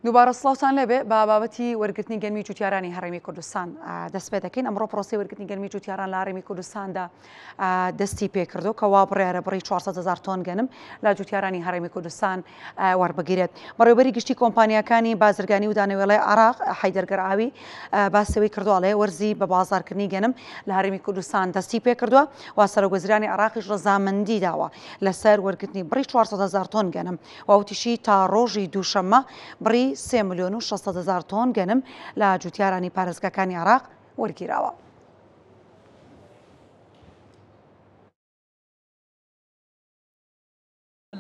دووبارە سڵاوتان لێبێ بە بابەتی وەرگرتنی گەنمی جوتیارانی هەرێمی کوردستان دەست پێ دەکەین ئەمڕۆ پرۆسی وەرگرتنی گەنمی جوتیاران لە هەرێمی کوردستاندا دەستی پێکردو کە وا بڕیارە بڕی 400 هزار تۆن گەنم لە جوتیارانی هەرێمی کوردستان وەربگیرێت بەڕێوبەری گشتی کۆمپانیاکانی بازرگانی و دانەوێڵەی عراق حیدەر گەرعاوی باسەوەی کردوواڵێ وەرزی بە بازارکردنی گەنم لە هەرێمی کوردستان دەستی پێکردووە و سەرۆک وەزیرانی عراقیش ڕەزامەندی داوە لەسەر وەرگرتنی بڕی 400 هزار تۆن گەنم و وتیشی تا ڕۆژی دووشەممە بڕی 3 ملیۆن و 600 هەزار تۆن گەنم لە جوتیارانی پارێزگاکانی عێراق وەرگیراوە.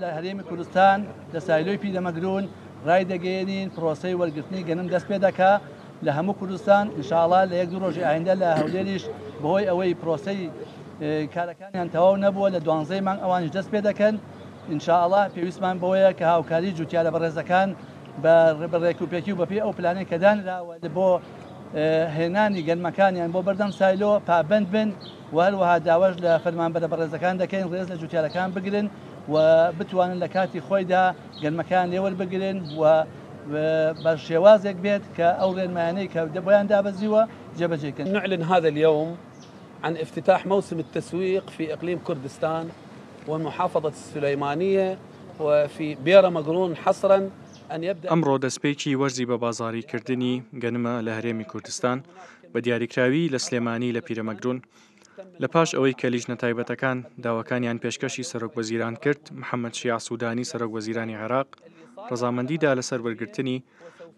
لە هەرێمی کوردستان لە سایلۆی پیرەمەگرون ڕایدەگەیەنین پرۆسەی وەرگرتنی گەنم دەست پێ دەکا لە هەموو کوردستان ئینشاڵا لە یەک دوو ڕۆژی ئایندە لە هەولێریش بەهۆی ئەوەی پرۆسەی کارەکانیان تەواو نەبووە لە دوانزەی مانگ ئەوانیش دەست پێ دەکەن ان شاء اللە پێویستمان بەوەیە کە هاوکاری جوتیارە بەڕێزەکان بە ڕێکوپێکی و بەپێی ئەو پلانەی کە دانراوە بۆ هێنانی گەنمەکانیان بۆ بەردەم سایلۆ پابەند بن و هەروەها داواش لە فەرمانبەرە بەڕێزەکان دەکەین ڕێز لە جوتیارەکان بگرن و بتوانن لە کاتی خۆیدا گەنمەکان لێوەربگرن و بە شێوازێک بێت کە ئەو ڕێنمایانەی کە بۆیان دابەزیوە جێبەجێ کەن. نعلن هذا اليوم عن افتتاح موسم التسويق في اقليم كردستان ومحافظة السليمانية وفي بێرە مەگرون حصرا أن يبدأ ئەمڕۆ دەستپێکی وەرزی بەبازاریکردنی گەنمە لە هەرێمی کوردستان، بە دیاریکراوی لە سلێمانی لە پیرەمەگرون. لە پاش ئەوەی کە لیژنە تایبەتەکان داواکانیان پێشکەشی سەرۆکوەزیران کرد، محەمەد شیاع سودانی سەرۆکوەزیرانی عێراق ڕەزامەندی دا لەسەر وەرگرتنی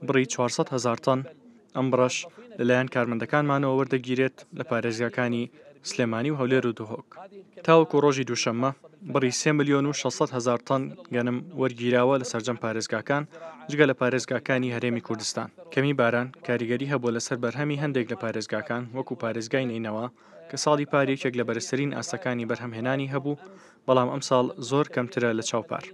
بڕی 400 هەزار تەن، ئەم بڕەش لەلایەن کارمەندەکانمانەوە وەردەگیرێت لە پارێزگاکانی سلێمانی و هەولێر و دهۆک. تاوەکو ڕۆژی دووشەممە بڕی سێ ملیۆن و 600 هەزار تەن گەنم وەرگیراوە لە سەرجەم پارێزگاکان جگە لە پارێزگاکانی هەرێمی کوردستان. کەمی باران کاریگەری هەبووە لەسەر بەرهەمی هەندێک لە پارێزگاکان وەکو پارێزگای نەینەوا کە ساڵی پار یەکێک لە بەرزترین ئاستەکانی بەرهەمهێنانی هەبوو، بەڵام ئەمساڵ زۆر کەمترە لە چاو پار.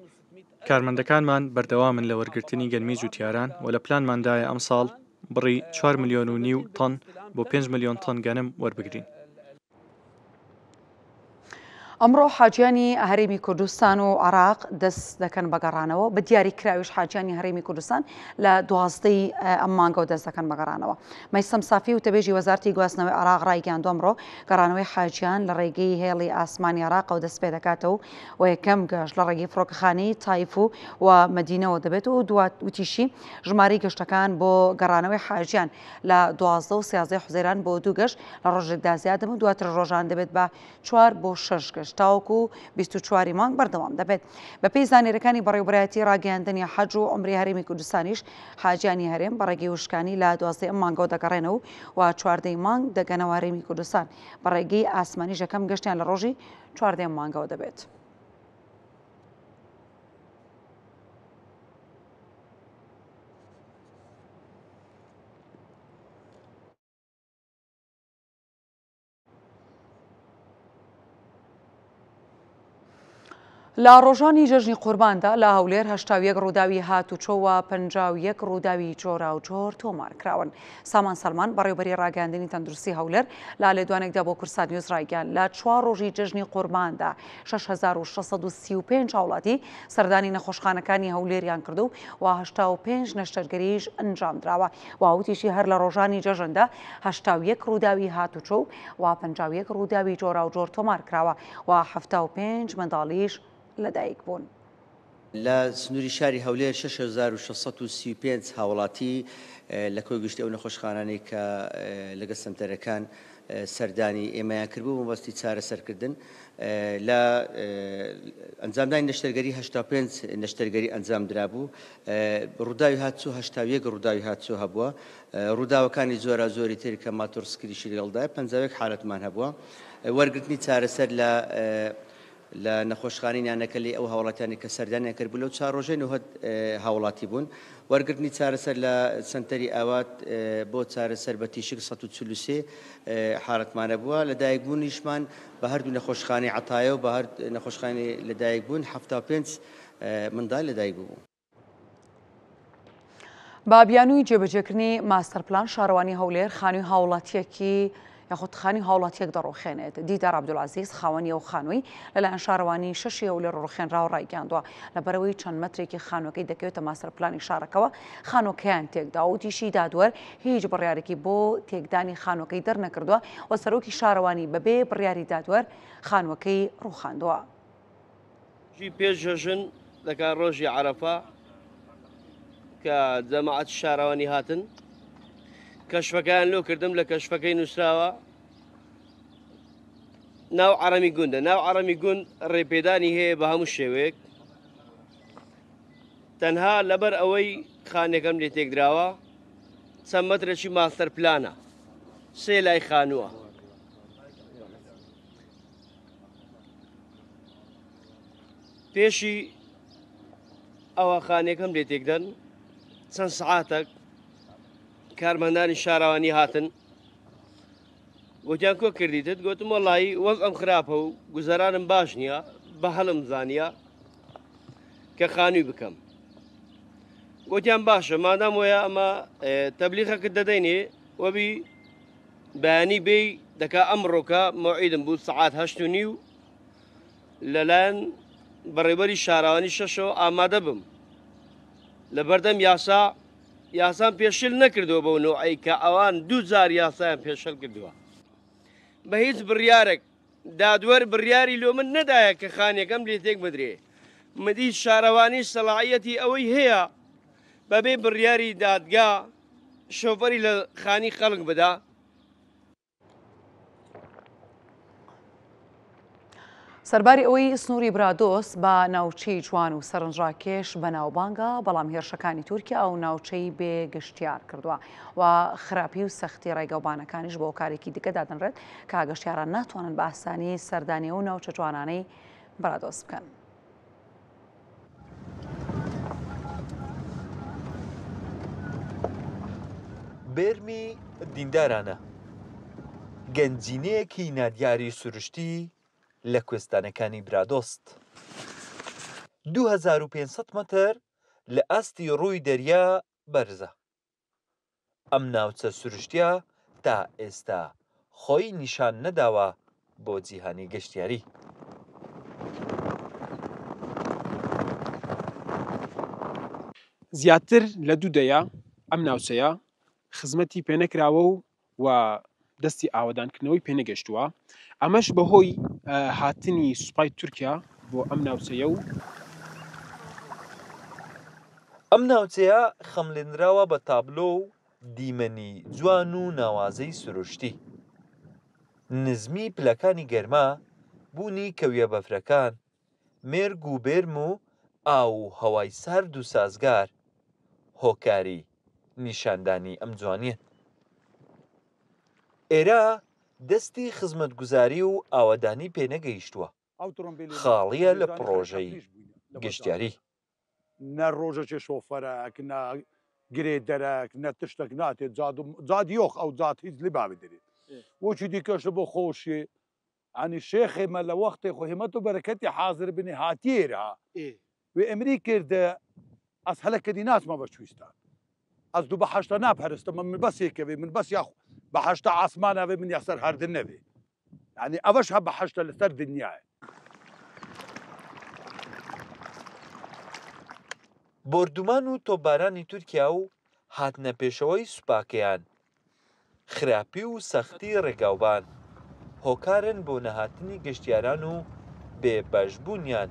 کارمەندەکانمان بەردەوامن لە وەرگرتنی گەنمی جوتیاران و لە پلانماندایە ئەمساڵ بڕی چوار ملیۆن و نیو تەن بۆ پێنج ملیۆن تەن گەنم وەربگرین. ئەمڕۆ حاجیانی هەرێمی کوردستان و عراق دەست دەکەن بە گەڕانەوە، بە دیاری کراویش حاجیانی هەرێمی کوردستان لە دوازدەی ئەم مانگەوە دەست دەکەن بە گەڕانەوە. مەیسەم سافی وتەبێژی وەزارەتی گواستنەوەی عێراق ڕایگەیاندووە، ئەمڕۆ گەڕانەوەی حاجیان لە ڕێگەی هێڵی ئاسمانی عێراقەوە دەست پێدەکاتەوە و یەکەم گەشت لە ڕێگەی فڕۆکەخانەی تایف و و مەدینەوە دەبێت و دوات وتیشی ژمارەی گەشتەکان بۆ گەڕانەوەی حاجیان لە 12 و 13 حوزەیران بۆ دوو گەشت لە ڕۆژێکدا زیاد دەبن و دواتر ڕۆژان دەبێت بە چوار بۆ شەش گەشت تاوەکو 24 مانگ بەردەوام دەبێت. بەپێی زانیارییەکانی بەڕێوەبەرایەتی ڕاگەیاندنی حەج و عومرەی هەرێمی کوردستانیش، حاجیانی هەرێم بە ڕێگەی وشکانی لە دوازدەی ئەم مانگەوە دەگەڕێنەوە و چواردەی مانگ دەگەنەوە هەرێمی کوردستان، بە ڕێگەی ئاسمانیش یەکەم گەشتیان لە ڕۆژی چواردەی ئەم مانگەوە دەبێت. لە ڕۆژانی جەژنی قورباندا لە هەولێر 81 ڕووداوی هاتوچۆ و 51 ڕووداوی جۆراوجۆر تۆمار کراون. سامان سەلمان بەڕێوبەری ڕاگەیاندنی تەندروستی هەولێر لە لێدوانێکدا بۆ کوردسات نیوز ڕایگەیاند لە چوار ڕۆژی جەژنی قورباندا 6635 هاوڵاتی سەردانی نەخۆشخانەکانی هەولێریان کردو و 85 نەشتەرگەریش ئەنجامدراوە. و وتیشی هەر لە ڕۆژانی جەژندا 81 ڕووداوی هاتوچۆ و 51 ڕووداوی جۆراوجۆر تۆمار کراوە و 75 منداڵیش لەدایک بوون. لە سنووری شاری هەولێر 6635 هاوڵاتی لە کۆی گشتی ئەو نەخۆشخانانەی کە لەگەڵ سەنتەرەکان سەردانی ئێمەیان کردبوو بۆ مەبەستی چارەسەرکردن لە ئەنجامدانی نەشتەرگەری 85 نەشتەرگەری ئەنجام درابوو ڕووداوی هاتچۆ 81 ڕووداوی هاتچۆ هەبووە ڕووداوەکانی جۆرا جۆری تر کە ماتۆڕسکریشی لەگەڵدایە 51 حالەتمان هەبووە وەرگرتنی چارەسەر لە لە نەخۆشخانەی نانەکەلی ئەو هاوڵاتیانەی کە سەردانیان کردبوو لەو چوار ڕۆژەی 90 هاوڵاتی بوون. وەرگرتنی چارەسەر لە سەنتەری ئاوات بۆ چارەسەر بە تیشک 143 حالەتمان هەبووە. لەدایکبوونیشمان بە هەردوو نەخۆشخانەی عەتایە و بە هەر نەخۆشخانەی لەدایکبوون 75 منداڵ لەدایک بوو. بە بیانووی جێبەجێکردنی ماستەرپلان شارەوانی هەولێر خانووی هاوڵاتییەکی یاخود خانی هاوڵاتیەک دەڕوخێنێت. دیدار عەبدولعەزیز خاوەنی ئەو خانووەی لەلایەن شارەوانی شەشی هەولێر ڕوخێنراوە ڕایگەیاندووە، لەبەرئەوەی چەند مەترێکی خانووەکەی دەکەوێتە ماستەرپلانی شارەکەوە خانووەکەیان تێکداوە، وتیشی دادوەر هیچ بڕیارێکی بۆ تێکدانی خانووەکەی دەرنەکردووە و سەرۆکی شارەوانی بەبێ بڕیاری دادوەر خانووەکەی ڕووخاندووە. ڕۆژی پێش جەژن دەکا ڕۆژی عەرەفە کە جەماعەتی شارەوانی هاتن کەشفەکەیان لۆ کردم لە کەشفەکەی نووسراوە ناو عەرەمی گوندە ناو عەرەمی گوند ڕێپێدانی هەیە بە هەموو شێوەیەک تەنها لەبەر ئەوەی خانەکەم لێ تێکدراوە چەند مەترێکی ماستەر پلانە سێ لای خانووە پێشی ئەوە خانەکەم لێ تێکدەن چەند سعاتەک کارمەندانی شارەوانی هاتن گوتیان کۆ کردیتت گوتم وەڵی وەزعم خراپە و گوزەرانم باش نییە بە هەڵم زانیە کە خانووی بکەم گوتیان باشە مادام وەیە ئەمە تەبلیغەکە دەدەینێ وەبی بەیانی بێی دەکا ئەمڕۆکە مەوعیدم بوو سەعات هەشت و نیو لەلایەن بەڕێوبەری شارەوانی شەشەوە ئامادە بم لە بەردەم یاسا یاسان پێشل نەکردووە بەو نوعەی کە ئەوان دوو جار یاسایان پێشل کردووە بە هیچ بڕیارێک دادوەر بڕیاری لۆ من نەدایە کە خانیەکەم لێ تێک بدرێ مدی شارەوانی سەلاحیەتی ئەوەی هەیە بەبێ بڕیاری دادگا شۆفەری لە خانی خەڵک بدا. سەرباری ئەوەی سنووری برادۆست بە ناوچەی جوان و سەرنجڕاکێش بەناوبانگە، بەڵام هێرشەکانی تورکیا ئەو ناوچەی بێ گەشتیار کردووە و خراپی و سەختی ڕێگەوبانەکانیش بە هۆکارێکی دیکە دادەنرێت کە گەشتیاران ناتوانن بە ئاسانی سەردانی ئەو ناوچە جوانانەی برادۆست بکەن. بێرمی دیندارانە، گەنجینەیەکی نادیاری سروشتی لە کوێستانەکانی برادۆست. 2500 مەتر لە ئاستی ڕووی دەریا بەرزە. ئەم ناوچە سروشتیە تا ئێستا خۆی نیشان نەداوە بۆ جیهانی گەشتیاری. زیاتر لە دوو دەیە ئەم ناوچەیە خزمەتی پێنەکراوە و و دەستی ئاوەدانکردنەوەی پێنەگەشتووە، ئەمەش بەهۆی هاتنی سوپای تورکیا بۆ ئەم ناوچەیە و. ئەم ناوچەیە خەمڵێنراوە بە تابلۆ و دیمەنی جوان و ناوازەی سروشتی. نزمی پلەکانی گەرما، بوونی کەویە بەفرەکان، مێرگ و بێرم و ئاو و هەوای سارد و سازگار هۆکاری نیشاندانی ئەم جوانیەن. ئێرە دەستی خزمەتگوزاری و ئاوەدانی پێ نەگەیشتووە، خاڵییە لە پڕۆژەی گەشتیاری. نە ڕۆژەکێ شۆفەرەک نە گرێ دەرەک نە تشتەک ناتێ جاد جاد یۆخ ئەو جاد هیچ لباوی دەرێ وەکی دیکەش بۆ خۆشێ عنی شێخێ مە لە وەختێ خۆ هیمەت و بەرەکەتی حازر بنی هاتیێرە وێ ئەمری کردە ئەس هەلەکە دی ناچمە بە چویستان ئەس دو بەحەشتە ناپەرستم من بەس یەکەوێ من بەس یاخ بەحەشتە عاسمانەوێ من یاسەر هەردن نەبێ یعنی ئەوەش هە بەحەشتە لەسەر دنیایە. بۆردومان و تۆپبارانی تورکیا و هاتنە پێشەوەی سوپاکەیان خراپی و سەختی ڕێگاوبان هۆکارن بۆ نەهاتنی گەشتیاران و بێ بەش بوونیان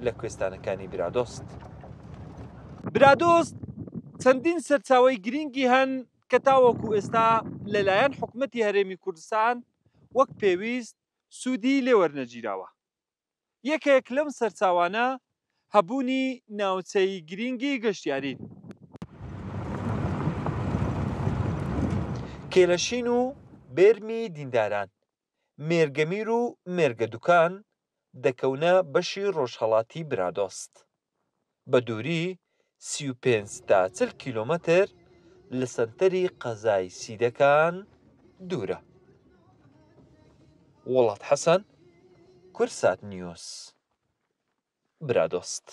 لە کوێستانەکانی برادۆست. برادۆست چەندین سەرچاوەی گرینگی هەن کە تاوەکو ئێستا لەلایەن حکومەتی هەرێمی کوردستان وەک پێویست سوودی لێ وەرنەگیراوە. یەکێک لەم سەرچاوانە هەبوونی ناوچەی گرینگی گەشتیارین. کێلەشین و بێرمی دینداران، مێرگەمیر و مێرگەدوکان دەکەونە بەشی ڕۆژهەڵاتی برادۆست. بە دووری 35 تا 40 کیلۆمەتر لە سەنتەری قەزای سیدەکان دوورە. وڵات حەسەن، کوردسات نیوز، برادۆست.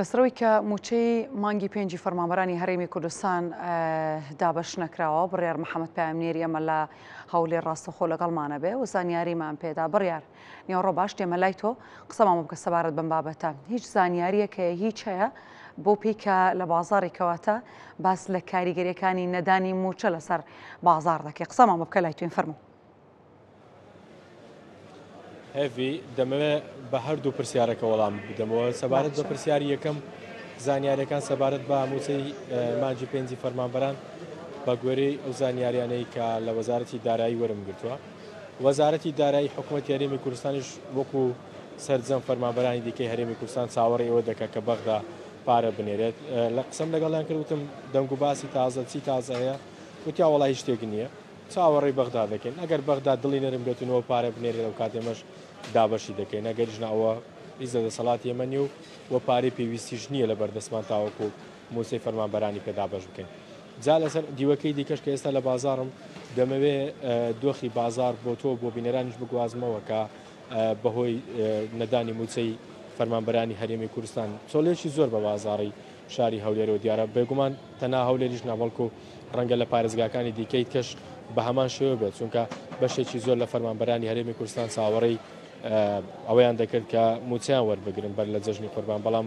لەسەرەوەی کە مووچەی مانگی پێنجی فەرمانبەرانی هەرێمی کوردستان دابەش نەکراوە، بڕیار محەمەد پەیامنێری ئێمە لە هەولێر ڕاستەوخۆ لەگەڵمانە بێ و زانیاریمان پێدا. بڕیار نیوەڕۆ باش دێمە لای تۆ قسەمان بۆ بکە سەبارەت بەم بابەتە. هیچ زانیارییەک هەیە هیچ هەیە بۆ پێی کە لە بازاڕی کەواتە باس لە کاریگەریەکانی نەدانی مووچە لەسەر بازاڕ دەکەی قسەمان بۆ بکە لای توین فەرموو. هێڤی، دەمەوێت بە هەردوو پرسیارەکە وەڵام بدەمەوە. سەبارەت بە پرسیاری یەکەم، زانیاریەکان سەبارەت بە مووچەی مانگی پێنجی فەرمانبەران بە گوێرەی ئەو زانیاریانەی کە لە وەزارەتی دارایی وەرم گرتووە، وەزارەتی دارایی حکوومەتی هەرێمی کوردستانیش وەکو سەرجەم فەرمانبەرانی دیکەی هەرێمی کوردستان چاوەڕێی ئەوە دەکات کە بەغدا پارە بنێرێت. لە قسەم لەگەڵیان کرد وتم دەنگ و باسی تازە چی تازە هەیە؟ وتیان وەڵا هیچ شتێک نییە. چاوەڕێی بەغدا دەکەین، ئەگەر بەغدا دڵی نەرم بێت و نەوە پارە بنێرێت ئەوکات ئێمەش دابەشی دەکەین، ئەگەریش نا ئەوە هیچ لە دەسەڵاتی ئێمە نییە و و پارەی پێویستیش نییە لە بەردەستمان تاوەکو مووچەی فەرمانبەرانی پێ دابەش بکەین. جا لەسەر دیوەکەی دیکەش کە ئێستا لە بازاڕم دەمەوێ دۆخی بازاڕ بۆ تۆ و بۆ بینەرانیش بگوازمەوە کە بەهۆی نەدانی مووچەی فەرمانبەرانی هەرێمی کوردستان چۆڵێکی زۆر بە بازاڕی شاری هەولێرەوە دیارە، بێگومان تەنها هەولێریش نا بەڵکو ڕەنگە لە پارێزگاکانی دیکەی کەش بە هەمان شێوە بێت، چونکە بەشێکی زۆر لە فەرمانبەرانی هەرێمی کوردستان چاوەڕێی ئەوەیان دەکرد کە مووچەیان وەربگرن بەر لە جەژنی قوربان، بەڵام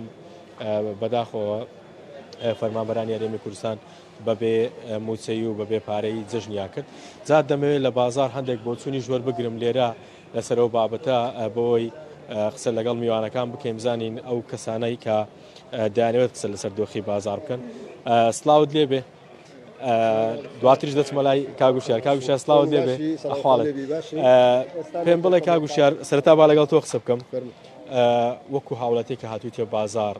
بەداخەوە فەرمانبەرانی هەرێمی کوردستان بەبێ مووچەی و بەبێ پارەی جەژنیان کرد. جا دەمەوێت لە بازاڕ هەندێک بۆچوونیش وەربگرم لێرە لەسەر ئەو بابەتە بۆی قسە لەگەڵ میوانەکان بکەین بزانین ئەو کەسانەی کە دەیانەوێت قسە لەسەر دۆخی بازار بکەن سلااوت لێبێ دواتریش دەچمە لای کاگوشیار کاگوشیار سلااوت لێبێ ئەحواڵت پێم بڵێ کاگوشیار سەرتا با لەگەڵ تۆ قسە بکەم وەکو هاوڵاتێک کە هاتوویتە بازار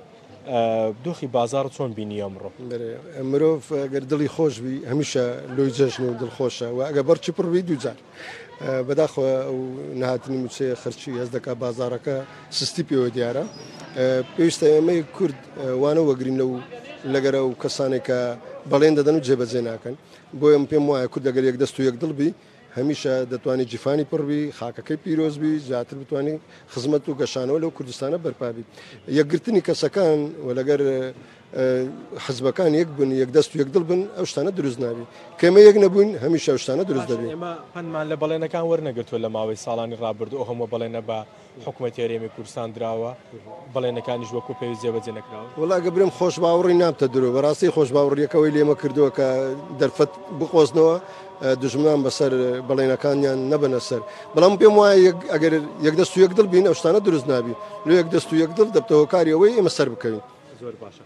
دۆخی بازار چۆن بینی ئەمڕۆ؟ مرۆڤ گەر دڵی خۆش بی هەمیشە لۆی جەژن و دڵخۆشە و ئەگە بەرچی پڕ بی دووجار بەداخەوە ئەو نەهاتنی مووچەیە خەرچی هەست دەکات بازاڕەکە سستی پێوە دیارە پێویستە ئێمەی کورد وانە وەگرین لەو لەگەرە و کەسانێک کە بەڵێن دەدەن و جێبەجێ ناکەن بۆیە من پێم وایە کورد ئەگەر یەک دەست و یەک دڵ بی هەمیشە دەتوانی جیفانی پڕ بی خاکەکەی پیرۆز بی زیاتر بتوانی خزمەت و گەشانەوە لەو کوردستانە بەرپا بی یەکگرتنی کەسەکان و لەگەر حزبەکان یەک بن یەک دەست و یەک دڵ بن ئەو شتانە دروست نابی کەمە یەک نەبووین هەمیشە ئەو شتانە دروست دەبی. ئێمە پەندمان لە بەڵێنەکان وەرنەگرتووە لە ماوەی ساڵانی ڕابردوو ئەو هەموو بەڵێنە بە حکومەتی هەرێمی کوردستان دراوە بەڵێنەکانیش وەکو پێویست جێبەجێ نەکراون. وەڵا گە برێم خۆشباوەڕی نابتە درۆ بەڕاستی خۆشباوەڕیەکە وەی لێمە کردووە کە دەرفەت بقۆزنەوە دوژمنان بەسەر بەڵێنەکانیان نەبەنە سەر بەڵام پێم وایە ئەگەر یەک دەست و یەک دڵ بین ئەو شتانە دروست نابی لۆ یەک دەست و یەک دڵ دەبتە هۆکاری ئەوەی ئێمە سەر بکەوین. زۆر باشە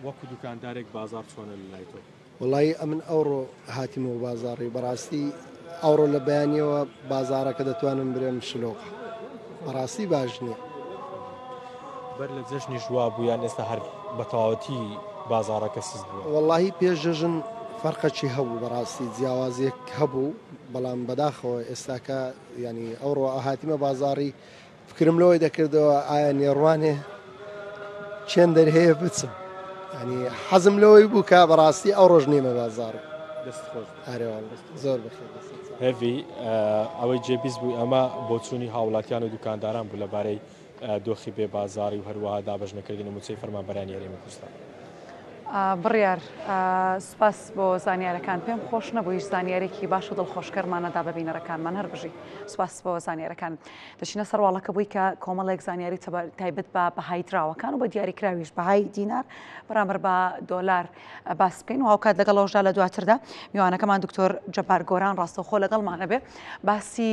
وەکو دوکاندارێک بازاڕ چۆنە لەلای تۆ؟ وەڵایی ئەمن ئەوڕۆ هاتیمەوە بازاڕی بەڕاستی ئەوڕۆ لە بەیانیەوە بازاڕەکە دەتوانم برێم شلۆقە بەڕاستی باش نییە. بەر لە جەژنیش وابوو یان ئێستا هەر بە تەواوەتی بازاڕەکە سست بووە؟ وەڵاهی پێش جەژن فەرقەکی هەبوو بەڕاستی جیاوازیەک هەبوو بەڵام بەداخەوە ئێستاکە یانی ئەوڕۆ هاتیمە بازاڕی فکرم لەوەی دەکردەوە ئایا نێڕوانێ چێن دەرهەیە بچم ینی حەزم لەوەی بوو کە بەڕاستی ئەو ڕۆژ نیمە بازار دەست خۆش ئارێوان زۆر بەخێر هێڤی ئەوەی جێبیست بوو ئەمە بۆچوونی هاوڵاتیان و دوکانداران بوو لەبارەی دۆخی بێ بازاڕی و هەروەها دابەش نەکردنی مووچەی فەرمانبەرانی هەرێمی کوردستان. بڕیار سوپاس بۆ زانیارەکان پێم خۆش نەبوو هیچ زانیارێکی باش و دڵخۆشکەرمان نەدا بە بینەرەکانمان هەر بژی سوپاس بۆ زانیارەکان دەچینە سەر واڵەکە بووی کە کۆمەڵێک زانیاری تایبەت بە بەهای دراوەکان و بە دیاریکراویش بەهای دینار بەرامبەر بە دۆلار باس بکەین و هاوکات لەگەڵ ئەوشدا لە دواتردا میوانەکەمان دکتۆر جەبار گۆران ڕاستەوخۆ لەگەڵمانە بێ باسی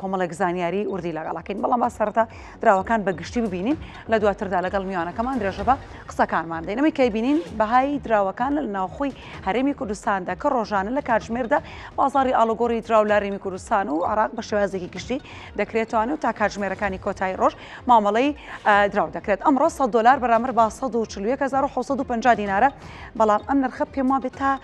کۆمەڵێک زانیاری وردی لەگەڵەکەین بەڵام با سەرەتا دراوەکان بە گشتی ببینین لە دواتردا لەگەڵ میوانەکەمان درێژە بە قسەکانمان دەین ئەمەی کەی بینین بەهای دراوەکان لە ناوخۆی هەرێمی کوردستاندا کە ڕۆژانە لە کاتژمێردا بازاری ئاڵوگۆڕی دراو لە هەرێمی کوردستان و عراق بە شێوازێکی گشتی دەکرێتوانێ و تا کاتژمێرەکانی کۆتایی ڕۆژ مامەڵەی دراو دەکرێت. ئەمڕۆ 100 دۆلار بەرامبەر بە 141750 دینارە، بەڵام ئەم نرخە پێم وابێت تا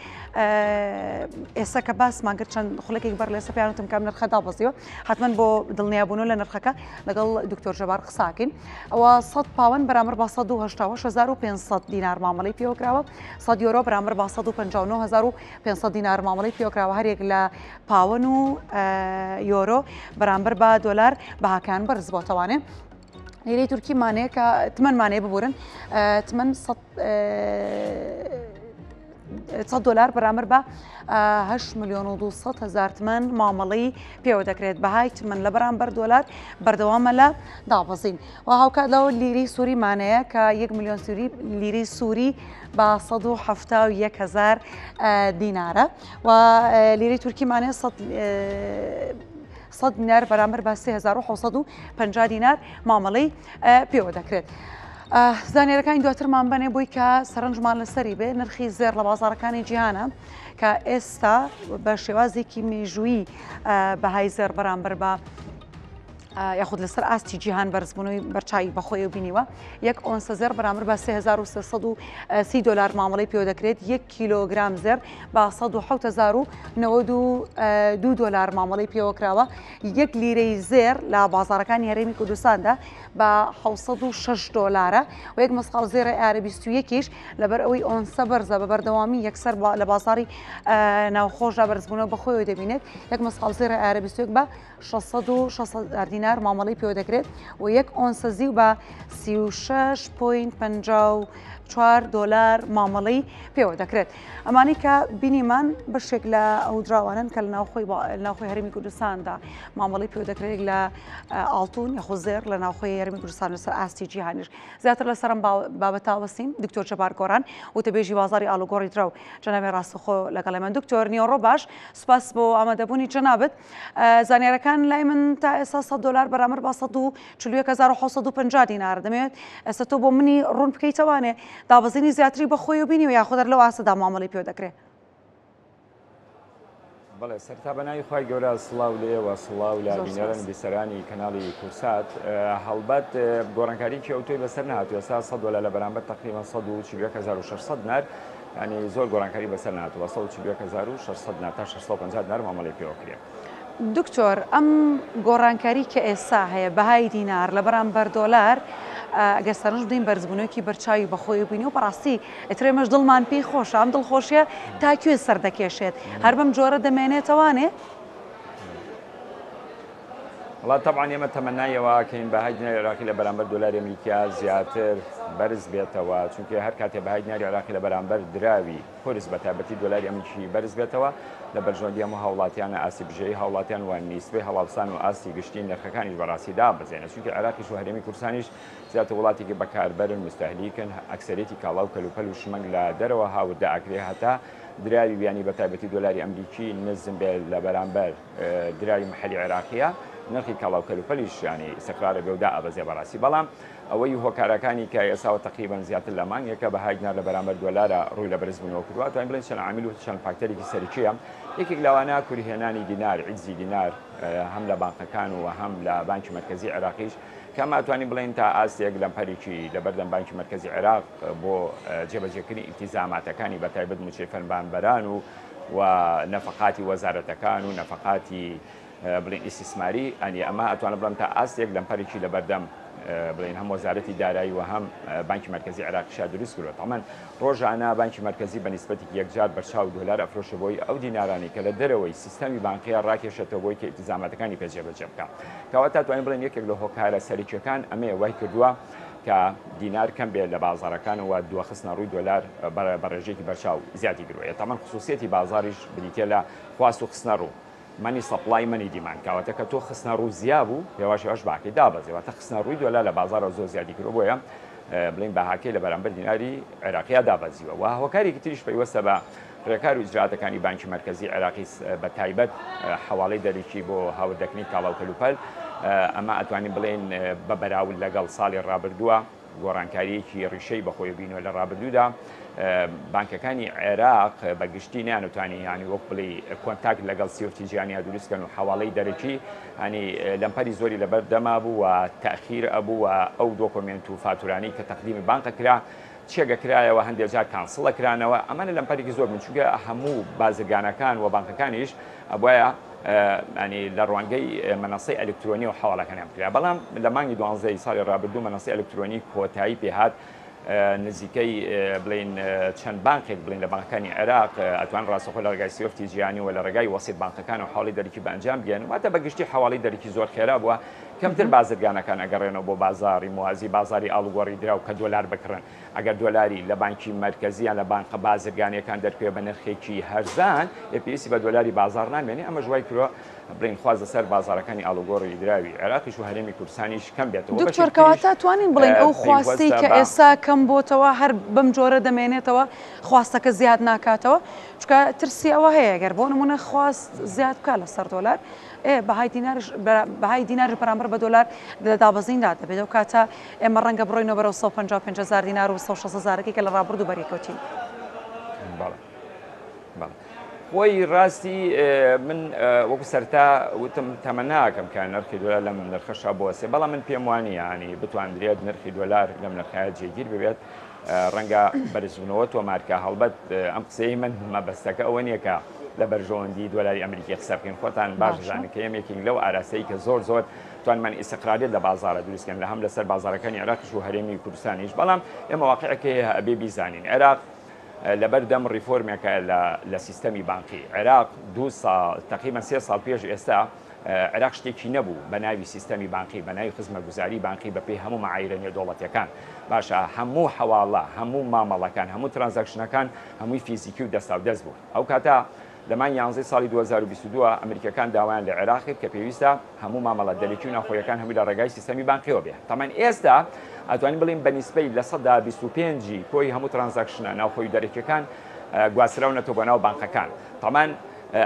ئێستا کە باسمان کرد چەند خولەکێک بەر لە ئێستا پێیان وتم کە ئەم نرخە دابەزیوە، حتمما بۆ دڵنیابوونەوە لە نرخەکە لەگەڵ دکتۆر جەبار قساکەین. ئەوە 100 پاوەن بەرامبەر بە 188500 دینار مامەڵەی پێوەکراوە، 100 یۆرۆ بەرامبەر بە 159500 دینار مامەڵەی پێوەکراوە، هەریەک لە پاوەن و یۆرۆ بەرامبەر بە دۆلار بەهاکان بەرز بۆتەوانێ. لیرەی تورکیمانەیە کە تمەنمانەیە ببورن تمەن 100 دلار بەرامبەر بە 8 میلیۆن و 200 هزار تمەن مامەڵەی پێوە دەکرێت. بەهای تمەن لە بەرامبەر دۆلار بەردەوامە لە دابەزین و هاوکات لەوە لیرەی سووریمانەیە کە 1 میلیۆن سووری لیرەی سووری بە 171 هزار دینارە و لیرەی تورکیمانەیە 100 دینار بەرامبەر بە 3750 دینار مامەڵەی پێوە دەکرێت. زانیارەکانی دواترمان بەنێ بۆی کە سەرنجمان لەسەری بێ نرخی زێڕ لە بازاڕەکانی جیهانە کە ئێستا بە شێوازێکی مێژوویی بەهای زێڕ بەرامبەر بە یاخود لەسەر ئاستی جیهان بەرزبوونەوەی بەرچاوی بەخۆی بینیوە. یەک ئۆنسە زێڕ بەرامبەر بە 3330 دلار مامەڵەی پێوە دەکرێت. یەک کیلۆگرام زێڕ بە 107092 دلار مامەڵەی پێوە کراوە. یەک لیرەی زێڕ لە بازاڕەکانی هەرێمی کوردستاندا بە 706 دۆلارە و یەک مسقاڵ زێڕی ئارە 21یش لەبەر ئەوەی ئۆنسە بەرزە بە بەردەوامی یەکسەر لە بازاڕی ناوخۆشدا بەرزبوونەوە بەخۆیەوە دەبینێت. یەک مسقاڵ زێڕی ئارە 21 بە 660 هەزار دینار مامەڵەی پێوە دەکرێت و یەک ئۆنسە زیو بە 36.54 دۆلار مامەڵەی پێوە دەکرێت. ئەمانەی کە بینیمان بەشێک لە ئەو دراوانن کە لە ناوخۆی هەرێمی کوردستاندا مامەڵەی پێوە دەکرێت لە ئاڵتون یاخود زێڕ لە ناوخۆی هەرێمی کوردستان لەسەر ئاستی جیهانیش. زیاتر لەسەر ئەم بابەتە وەستین دکتۆر جەبار گۆران وتەبێژی بازاڕی ئاڵوگۆڕی دراو جەنابی ڕاستەخۆ لەگەڵ ئێمە. دکتۆر نیوەڕۆ باش، سوپاس بۆ ئامادەبوونی جەنابت. زانیارەکان لای من تا ئێستا 100 دلار بەرامبەر بە 141750 دینار. دەمەوێت ئێستا تۆ بۆ منی ڕوون بکەیتەوانێ دابەزینی زیاتری بەخۆی و بینی و یاخود هەر لەو ئاستەدا مامەڵەی پێوە دەکرێت؟ بەڵێ سەرتا بە ناوی خوای گەورە سڵاو لە ئێوە سڵاو لە بینەران و بیسەرانی کەناڵی کورسات. هەڵبەت گۆڕانکاریی ئەوتۆی بەسەر نەهاتوو، ئێستا 100 دۆلار لە بەرامبەر تقریبا 141600 دینار، ینی زۆر گۆڕانکاری بەسەر نهاتوو، بە 141600 دینار تا 650 دینار مامەڵەی پێوە کرێ. دکتۆر ئەم گۆڕانکاری کە ئێستا هەیە بەهای دینار لە بەرامبەر دۆلار ئەگەر سەرنج بدەین بەرزبوونەوەیەکی بەرچاوی بەخۆی بینی و بەڕاستی ئیتر ئێمەش دڵمان پێی خۆشە، ئەم دڵخۆشیە تا کوێ سەر دەکێشێت؟ هەر بەم جۆرە دەمێنێتەوانێ؟ وەڵا تەبعەن ئێمە تەمەنای ئەوە ئەکەین بەهای دیناری عێراقی لە بەرامبەر دۆلاری ئەمریکیا زیاتر بەرز بێتەوە، چونکە هەر کاتێ بەهای دیناری عێراقی لە بەرامبەر دراوی قورس بە تایبەتی دۆلاری ئەمریکی بەرز بێتەوە لە بەرژەوەندی هەموو هاوڵاتیانە، ئاستی بژێوی هاوڵاتیان و نیسبەی هەڵاوسان و ئاستی گشتی نرخەکانیش بەڕاستی دابەزێنێت، چونکە عێراقیش و هەرێمی کوردستانیش زیاتر وڵاتێکی بەکاربەرن، مستهلیکن، ئەکسەریەتی کاڵا و کەلوپەل و شمەک لە دەرەوە هاوردە ئەکرێ هەتا دراوی بیانی بە تایبەتی دۆلاری ئەمریکی نزم بێ لە بەرامبەر دراوی محەلی عێراقیە نرخی کاڵا و کەلوپەلیش ینی ئیستقرارە بێ و دائەبەزێ بەڕاستی. بەڵام ئەوەی هۆکارەکانی کە ئێساوە تقریبا زیاتر لە مانگێکە بەهای دینار لە بەرامبەر دۆلارە ڕووی لە بەرزبوونەوە کردووە، توانین بڵێین چەند عامل و چەند فاکتەرێکی سەرەکیە. یەکێک لەوانە کورهێنانی دینار، عجزی دینار هەم لە بانقەکان و هەم لە بانکی مەرکەزی عێراقیش کە ئەمە ئەتوانین بڵێین تا ئاستێک لەمپەرێکی لەبەردەم بانکی مەرکەزی عێراق بۆ جێبەجێکردنی ئیلتیزاماتەکانی بە تایبەت مووچەی فەرمانبەران و و نەفەقاتی وەزارەتەکان و نەفەقاتی بڵێن ئیستیسماری ئەنی ئەمە ئەتوانم بڵێم تا ئاستێک لەمپەرێکی لەبەردەم بڵێن هەم وەزارەتی دارایی و هەم بانکی مەرکەزی عێراقیشا دروست کردووە. تەمان ڕۆژانە بانکی مەرکەزی بە نیسبەتێکی یەکجار بەرچاو دۆلار ئەفرۆشێ بۆی ئەو دینارانەی کە لە دەرەوەی سیستەمی بانقیە ڕاکێشێتەوە بۆی کە ئیلتیزاماتەکانی پێ جێبەجێ بکا. کەواتە توانین بڵێن یەکێک لە هۆکارە سەرەکیەکان ئەمەیە وای کردووە کە دینار کەم بێت لە بازاڕەکان و دواخستنە ڕووی دۆلار بە ڕێژەیەکی بەرچاو زیادی کردووە. تەمان خصوصیەتی بازاڕیش بریتیە لە خواست و خستنە ڕوو. money supply money demand کەواتە کە تۆ خستنە ڕوو زیا بوو هێواش هێواش باکەی دابەزێ واتە خستنە ڕووی دۆلار لە بازاڕەوە زۆر زیادی کردووە بۆیە بڵێین بەهاکەی لە بەرامبەر دیناری عێراقیا دابەزیوە و هۆکارێکی تریش پەیوەستە بە ڕێکار و ئیجراتەکانی بانکی مەرکەزی عێراقی بە تایبەت حەواڵەی دەرەکی بۆ هاوردەکردنی کاڵا و کەلوپەل ئەمە ئەتوانین بڵێین بە بەراورد لەگەڵ ساڵی ڕابردووە گۆڕانکارییەکی ڕیشەی بەخۆی بینیوە. لە ڕابردوودا بانکەکانی عێراق بە گشتی نەیانتوانی یانی وەک بڵێی contact لەگەڵ سیۆفتی جیهانیا دروست کەن و حەواڵەی دەرەکی ینی لەمپەری زۆری لەبەر دەما بوو و تەخیر ئەبوو و ئەو document و فاتورانەی کە تەقدیمی بانقە کرا چێگە کرایەوە هەندێک جار cancel ە کرانەوە ئەمانە لەمپەرێکی زۆر بوون چونکە هەموو بازرگانەکان و بانقەکانیش ئەبوایە ینی لە ڕوانگەی مەنەسەی ئەلکترۆنی و حواڵەکانیان بکرا بەڵام لە مانگی دوانزەی ساڵی ڕابردوو مەنەسەی ئەلکترۆنی کۆتایی پێهات. نزیکەی بڵێین چەند بانقێک بڵێن لە بانقەکانی عێراق ئەتوان ڕاستەخۆ لە ڕێگای سویفتی جیهانی و لە ڕێگای وەسیت بانقەکان و حواڵەی دەرەکی بە ئەنجام بگەن واتە بە گشتی حواڵەی دەرەکی زۆر خێرا بووە کەمتر بازرگانەکان ئەگەڕێنەوە بۆ بازاڕی موازی بازاری ئاڵوگۆڕی دراو کە دۆلار بکڕن ئەگەر دۆلاری لە بانکی مەرکەزی یان لە بانقە بازرگانیەکان دەرکەوێ بە نرخێکی هەرزان ئێ پێویستی بە دۆلاری بازاڕ نامێنێ ئەمەش وای کردووە بڵێین خواست لەسەر بازاڕەکانی ئاڵوگۆڕی دراوی عێراقیش و هەرێمی کوردستانیش کەم بێتەوە دکتۆر کەواتە توانین بڵێین ئەو خواستەی کە ئێستا کەم بۆتەوە هەر بەم جۆرە دەمێنێتەوە خواستەکە زیاد ناکاتەوە چونکە ترسی ئەوە هەیە گەر بۆ نمونە خواست زیاد بکات لەسەر دۆلار ئێ بەهای دیناریش بەهای دیناریش بەرامبەر بە دۆلار لە دابەزیندا دەبێت ئەو کاتە ئێمە ڕەنگە بڕۆینەوە بەرەو 155 هەزار دینار و 160 هەزارەکەی کە لە ڕابردوو بەریکەوتین. بەڵێ بەڵێ خۆی ڕاستی من وەکو سەرتا وتم تەمەناکەم کە نرخی دۆلار لەم نرخەشا بوەسێ بەڵام من پێم وانییە ینی بتواندرێت نرخی دۆلار لەم نرخایە جێگیر ببێت ڕەنگە بەرزبوونەوە تۆمارکە هەڵبەت ئەم قسەی من مەبەستەکە ئەوە نییە کە لە بەرژەوەندی دۆلاری ئەمریکی قسە بکەین خۆتان باش دەزانن کە ئێمە یەکێک لەو ئاراستەی کە زۆر زۆر توانمان ئیستقراریەت لە بازاڕە دروستکەن لە هەم لەسەر بازاڕەکانی عێراقیش و هەرێمی کوردستانیش بەڵام ئێمە واقعەکە هەیە ئەبێ بیزانین عێراق لەبەر دەم ڕیفۆرمێکە لە سیستەمی بانقی عێراق دو ساڵ تقریبا سێ ساڵ پێش ئێستا عێراق شتێکی نەبوو بە ناوی سیستەمی بانقی بە ناوی خزمەتگوزاری بانقی بە پێی هەموو مەعایرە نێودەوڵەتیەکان باشە هەموو حەواڵە هەموو مامەڵەکان هەموو transaction ەکان هەمووی فیزیکی و دەستاودەست بوو ئەو کاتە لە مانگی یانزەی ساڵی 2022 ئەمریکیەکان داوایان لە عێراق کرد کە پێویستە هەموو مامەڵە دەرەکی و ناوخۆیەکان هەمووی لە ڕێگای سیستەمی بانقیەوە بێ تەمان ئێستا ئەتوانین بڵێین بە نیسبەی 25% ی کۆی هەموو transaction ە ناوخۆی و دەرەکیەکان گواستراونەتەوە بۆ ناو بانقەکان تەمان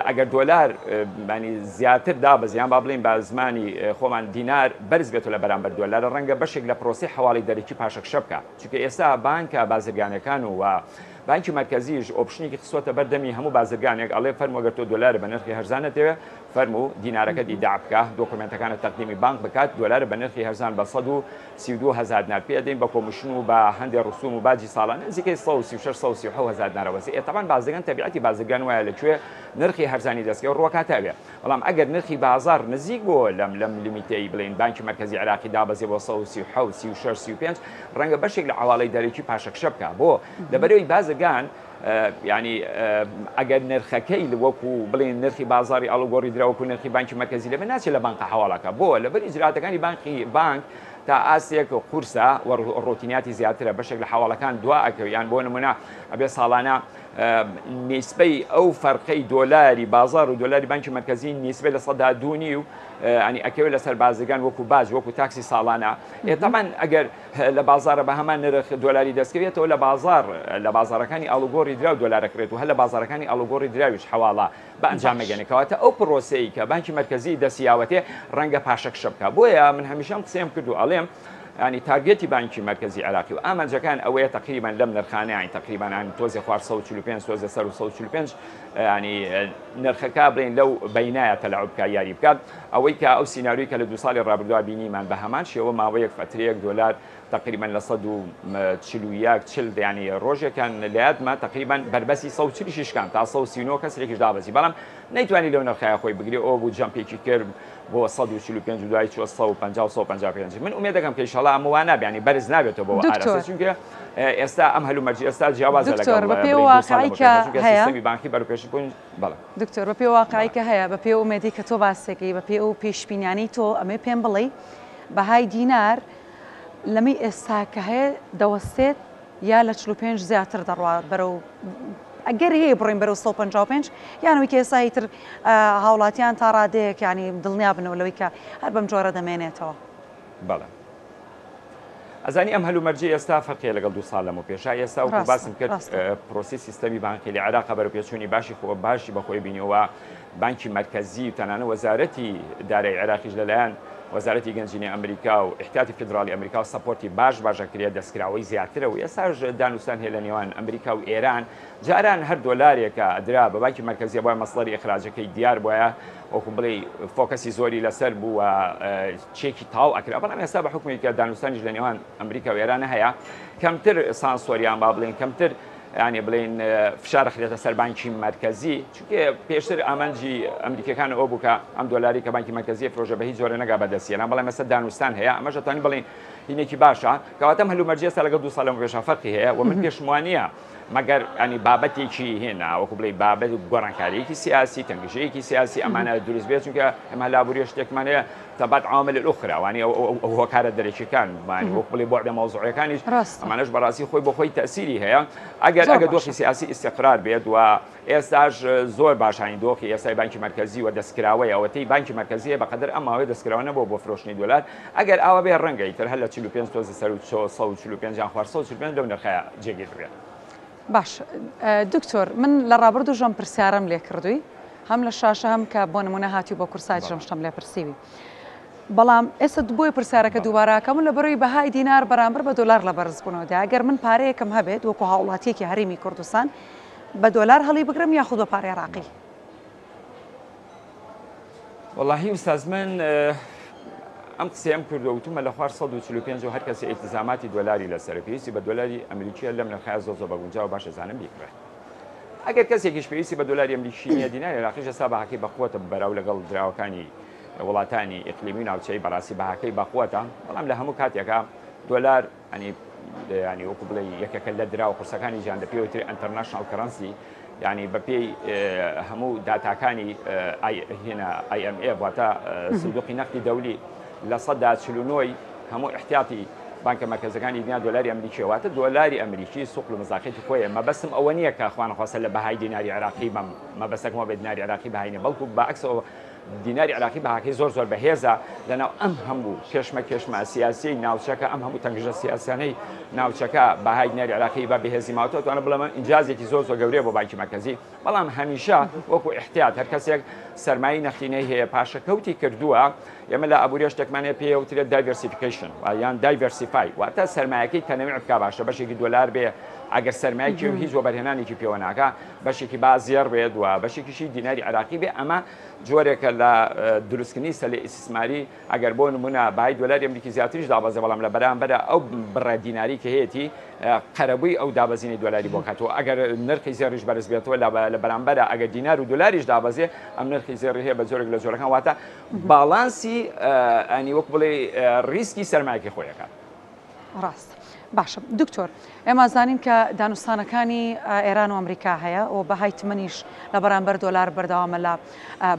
ئەگەر دۆلار ینی زیاتر دابەزی یان با بڵێین بە زمانی خۆمان دینار بەرز بێتەوە لە بەرامبەر دۆلار ڕەنگە بەشێک لە پرۆسەی حەواڵەی دەرەکی پاشەکشە بکات چونکە ئێستا بانکە بازرگانەکان و بانکی مەرکەزیش option ێکی خستووەتە بەر دەمی هەموو بازرگانێک ئەڵێ فەرموو ئەگەر تۆ دۆلارە بە نرخی هەرزان نەتەوێ فەرموو دینارەکەت ئیداع بکە دۆکۆمێنتەکانت تەقدیمی بانک بکات دۆلارە بە نرخی هەرزان بە 132 هەزار دینار پێ ئەدەین بە کۆمیشن و بە هەندێ ڕسوم و باجی ساڵانە نزیکەی 136 137 هەزار دینارە وەزی ئێ تەبعەن بازرگان تەبیعەتی بازرگان وایە لە کوێ نرخی هەرزانی دەستکەوێ ڕووەکاتە ئەوێ بەڵام ئەگەر نرخی بازاڕ نزیک بۆ لەم لەم limit ەی بڵێین بانکی مەرکەزی عێراقی دابەزێ بۆ 137 36 35 ڕەنگە بەشێک لە عەواڵەی دەرەکی پاشەکشە بکا بۆ لەبەرەوەی بازرگان ینی ئەگەر نرخەکەی وەکو بڵێن نرخی بازاری ئاڵوگۆڕی دراوەکو نرخی بانکی مەرکەزی لەبێ ناچێت لە بانقە حواڵەکە بۆ لەبەر ئیجراتەکانی بانقی بانک تا ئاستێک قورسە و ڕۆتیناتی زیاترە بەشێک لە حواڵەکان دوا ئەکەوێ یان بۆ نمونە ئەبێ ساڵانە نیسبەی ئەو فەرقەی دۆلاری بازار و دۆلاری بانکی مەرکەزی نیسبەی 2.5% ینی ئەکەوێت لەسەر بازرگان وەکو باج وەکو tax ی ساڵانە ئێ تەبعەن ئەگەر لە بازاڕە بە هەمان نرخ دۆلاری دەستکەوێتەوە لە بازاڕ لە بازاڕەکانی ئاڵوگۆڕی دراو دۆلار ئەکڕێت و هەر لە بازاڕەکانی ئاڵوگۆڕی دراویش حەواڵە بە ئەنجام ئەگەنێ کەواتە ئەو پرۆسەی کە بانکی مەرکەزی دەستی یاوەتێ ڕەنگە پاشەکشە بکا بۆیە من هەمیشە ئەم قسەیەم کرد و ئەڵێم ینی target ی بانکی مەرکەزی عێراقی و ئامانجەکان ئەوەیە تقریبا لەم نرخانە ینی تقریبا ینی تۆزێ خوار 145 تۆزێ سەر و 145 ینی نرخەکە بڵێن لەو بینایە تەلعب بکا یاری بکات ئەوەی کە ئەو سیناریۆی کە لە دوو ساڵی ڕابردووا بینیمان بە هەمان شێوە ماوەیەک فەترەیەک دۆلار تەقریبەن لە 141 40 یانی ڕۆژێکیان لە یادمە تەقریبەن بەربەستی 140 شی شکاند تا 139 کەسرێکیش دابەزی بەڵام نەیتوانی لەو نرخەیە خۆی بگرێ ئەوە بوو jump ێکی کرد بۆ 145 و دوای چوە 150 و 155 من ئومێد دەکەم کە ئیشەڵا ئەمە وا نابێ یانی بەرز نابێتەوە بۆ دکتۆر ئاراستە چونکە ئێستا ئەم هەلومەرجی ئێستا جیاوازە دکتۆر لەگەڵ بە پێی بڵێین دوو ساڵ واقعی لەمەوپێش کە چونکە هەیە سیستەمی بانکی بەرەوپێش بوون بەڵێ. دکتۆر بە پێی واقعی کە هەیە بە پێی ئەو ئومێدەی کە تۆ باسێکەی بە پێی ئەو پێشبینیانەی تۆ ئەمەوێ پێم بڵێی بەهای دینار لەمەی ئێستا کە هەیە دەوەستێت یا لە 45 زیاتر دەڕوات بەرەو ئەگەر هەیە بڕۆین بەرەو 155 یان ئەوەی کە ئێستا ئیتر هاوڵاتیان تا ڕادەیەک یانی دڵنیا بنەوە لەوەی کە هەر بەم جۆرە دەمێنێتەوە. بەڵێ. ئەزانی ئەم هەلومەرجەی ئێستا فەرقی لەگەڵ دوو ساڵ لەمەو پێشا ئێستا وەکو باسم کرد پرۆسی سیستەمی بانقی لە عێراق بەرەوپێچوونی باشی خۆ باشی بەخۆی بینیەوە بانکی مەرکەزی و تەنانە وەزارەتی دارایی عێراقیش لەلایەن وەزارەتی گەنجینەی ئەمریکا و ئیحتیاتی فیدراڵی ئەمریکا و support ی باش باشەکرێت دەستکراوەی زیاترە و ئێستاش دانوستان هەیە لە نێوان ئەمریکا و ئێران جاران هەر دۆلارێکە ئەدرا بە بانکی مەرکەزیە بۆیە مەسڵەری ئیخراجەکەی دیار بۆیە وەکو بڵێی focus ی زۆری لەسەر بوو و چێکی تاو ئەکرا بەڵام ئێستا بە حکومی کە دانوستانیش لە نێوان ئەمریکا و ئێران هەیە کەمتر سانسۆریان با بڵێن کەمتر یانی بڵێین فشار خرێتە سەر بانکی مەرکەزی چونکە پێشتر ئامانجی ئەمریکیەکان ئەوە بوو کە ئەم دۆلاری کە بانکی مەرکەزی فرۆژە بە هیچ جۆرە نەگا بەدەستی ئێران بەڵام ئێستا دانوستان هەیە ئەمەش دەتوانین بڵێین هینێکی باشە کەواتە ئەم هەلومەرجە ئێستا لەگەڵ دوو ساڵ لەمەوبەر پێشا فەرقی هەیە و من پێشم وانییە مەگەر ینی بابەتێکی هێنا وەکو بڵێ بابەت گۆڕانکاریەکی سیاسی تەنگژەیەکی سیاسی ئەمانە دروست بێت چونکە ئەمە لابووریە شتێکمان هەیە تبعات عوامل الأخرى وانی ئەو هۆکارە دەرەکیەکان وانی وەک بڵێ بوعدە مەوزوعەکانیش ئەمانەش بەڕاستی خۆی بۆ خۆی تەسیری هەیە ئەگەر ئەگەر دۆخی سیاسی ئیستقرار بێت و ئێستاش زۆر باشانی دۆخی ئێستای بانکی مەرکەزی و دەستکراوەی ئەوەتەی بانکی مەرکەزیە بەقەدەر ئەم ماوەیە دەستکراوە نەبووە بۆ فرۆشتنی دۆلار ئەگەر ئاوا بێ ڕەنگە ئیتر هەر لە 45 تۆزە سەر و 145 یان خوار 145 لەو نرخەیە جێگیر ببێت. باش دکتۆر من لە ڕابردوو ژەم پرسیارم لێ کردووی هەم لە شاشە هەم کە بۆ نمونە هاتووی بۆ کورسایت ژەم شتم لێ پرسیوی بەڵام ئێستا بۆیە پرسیارەکە دووبارەکەم لە بەرەوەی بەهای دینار بەرامبەر بە دۆلار لە بەرزبوونەوەدا ئەگەر من پارەیەکم هەبێت وەکو هاوڵاتیەکی هەرێمی کوردستان بە دۆلار هەڵی بگرم یاخود بە پارەی عێراقی؟ وەڵاهی ئوستاز من ئەم قسەیەم کردووە وتومە لە خوار 145 و هەر کەسێ ئیلتزاماتی دۆلاری لەسەرە پێویستی بە دۆلاری ئەمریکیە لەم نرخەیە زۆر زۆر بەگونجاو باشە زانم بیکڕێت ئەگەر کەسێکیش پێویستی بە دۆلاری ئەمریکی نییە دیناری عێراقیش ئێستا بەهاکەی بەقوەتە بەراو لەگەڵ دراوەکانی وڵاتانی ئیقلیمی و ناوچەیی بەڕاستی بەهاکەی بەقوەتە بەڵام لە هەموو کاتێکا دۆلار ینی ینی وەکو بڵێ یەکێکە لە دراوە قورسەکانی جیهان لە پێوەی تری international currency ینی بەپێی هەموو داتاکانی هێنا IMF واتە سندوقی نەختی دەولی 49% هەموو احتیاطی بانکە مەرکەزەکانی دنیا دۆلاری ئەمریکی واتە دۆلاری ئەمریکی سوق و مزاقیتی خۆیە مەبەستم ئەوە نییە کە خوانەخواستە لە بەهای دیناری عێراقی بەم مەبەستەکەمەوە بێ دیناری عێراقی بەهای نیە بەڵکو بەعکسەوە دیناری عێراقی بەهاکەی زۆر زۆر بەهێزە لەناو ئەم هەموو کێشمە کێشمە سیاسیەی ناوچەکە ئەم هەموو تەنگژە سیاسیانەی ناوچەکە بەهای دیناری عێراقی بە بەهێزی ماوەتەوە توانم بڵێم ئینجازێکی زۆر زۆر گەورەیە بۆ بانکی مەرکەزی بەڵام هەمیشە وەکو ئیحتیات هەر کەسێک سەرمایەی نەختینەی هەیە پاشەکەوتی کردووە ئێمە لە ئابووریە شتێکمان هەیە پێی وترێت diversification یان diversify واتە سەرمایەکەی تەنەوع بکا باشە بەشێکی دۆلار بێ ئەگەر سەرمایەکی و هیچ وەبەرهێنانێکی پێوە ناکا بەشێکی با زێڕ بێت و بەشێکیشی دیناری عێراقی بێ ئەمە جۆرێکە لە دروستکردنی سەلەی ئیستیسماری ئەگەر بۆ نمونە بای دۆلاری ئەمریکی زیاتریش دابەزێ بەڵام لە بەرامبەرە ئەو بڕە دیناری کە هەیەتی قەرەبووی ئەو دابەزینی دۆلاری بۆ کاتەوە ئەگەر نرخی زێڕیش بەرز بێتەوە لە بەرامبەرە ئەگەر دینار و دۆلاریش دابەزێ ئەم نرخی زێڕی هەیە بە جۆرێک لە جۆرەکان واتە باڵانسی ئەنی وەک بڵێ ریسکی سەرمایەکی خۆیەکات. ڕاست باشە دکتۆر ئێمە زانین کە دانوستانەکانی ئێران و ئەمریکا هەیە و بەهای تمەنیش لە بەرامبەر دۆلار بەردەوامە لە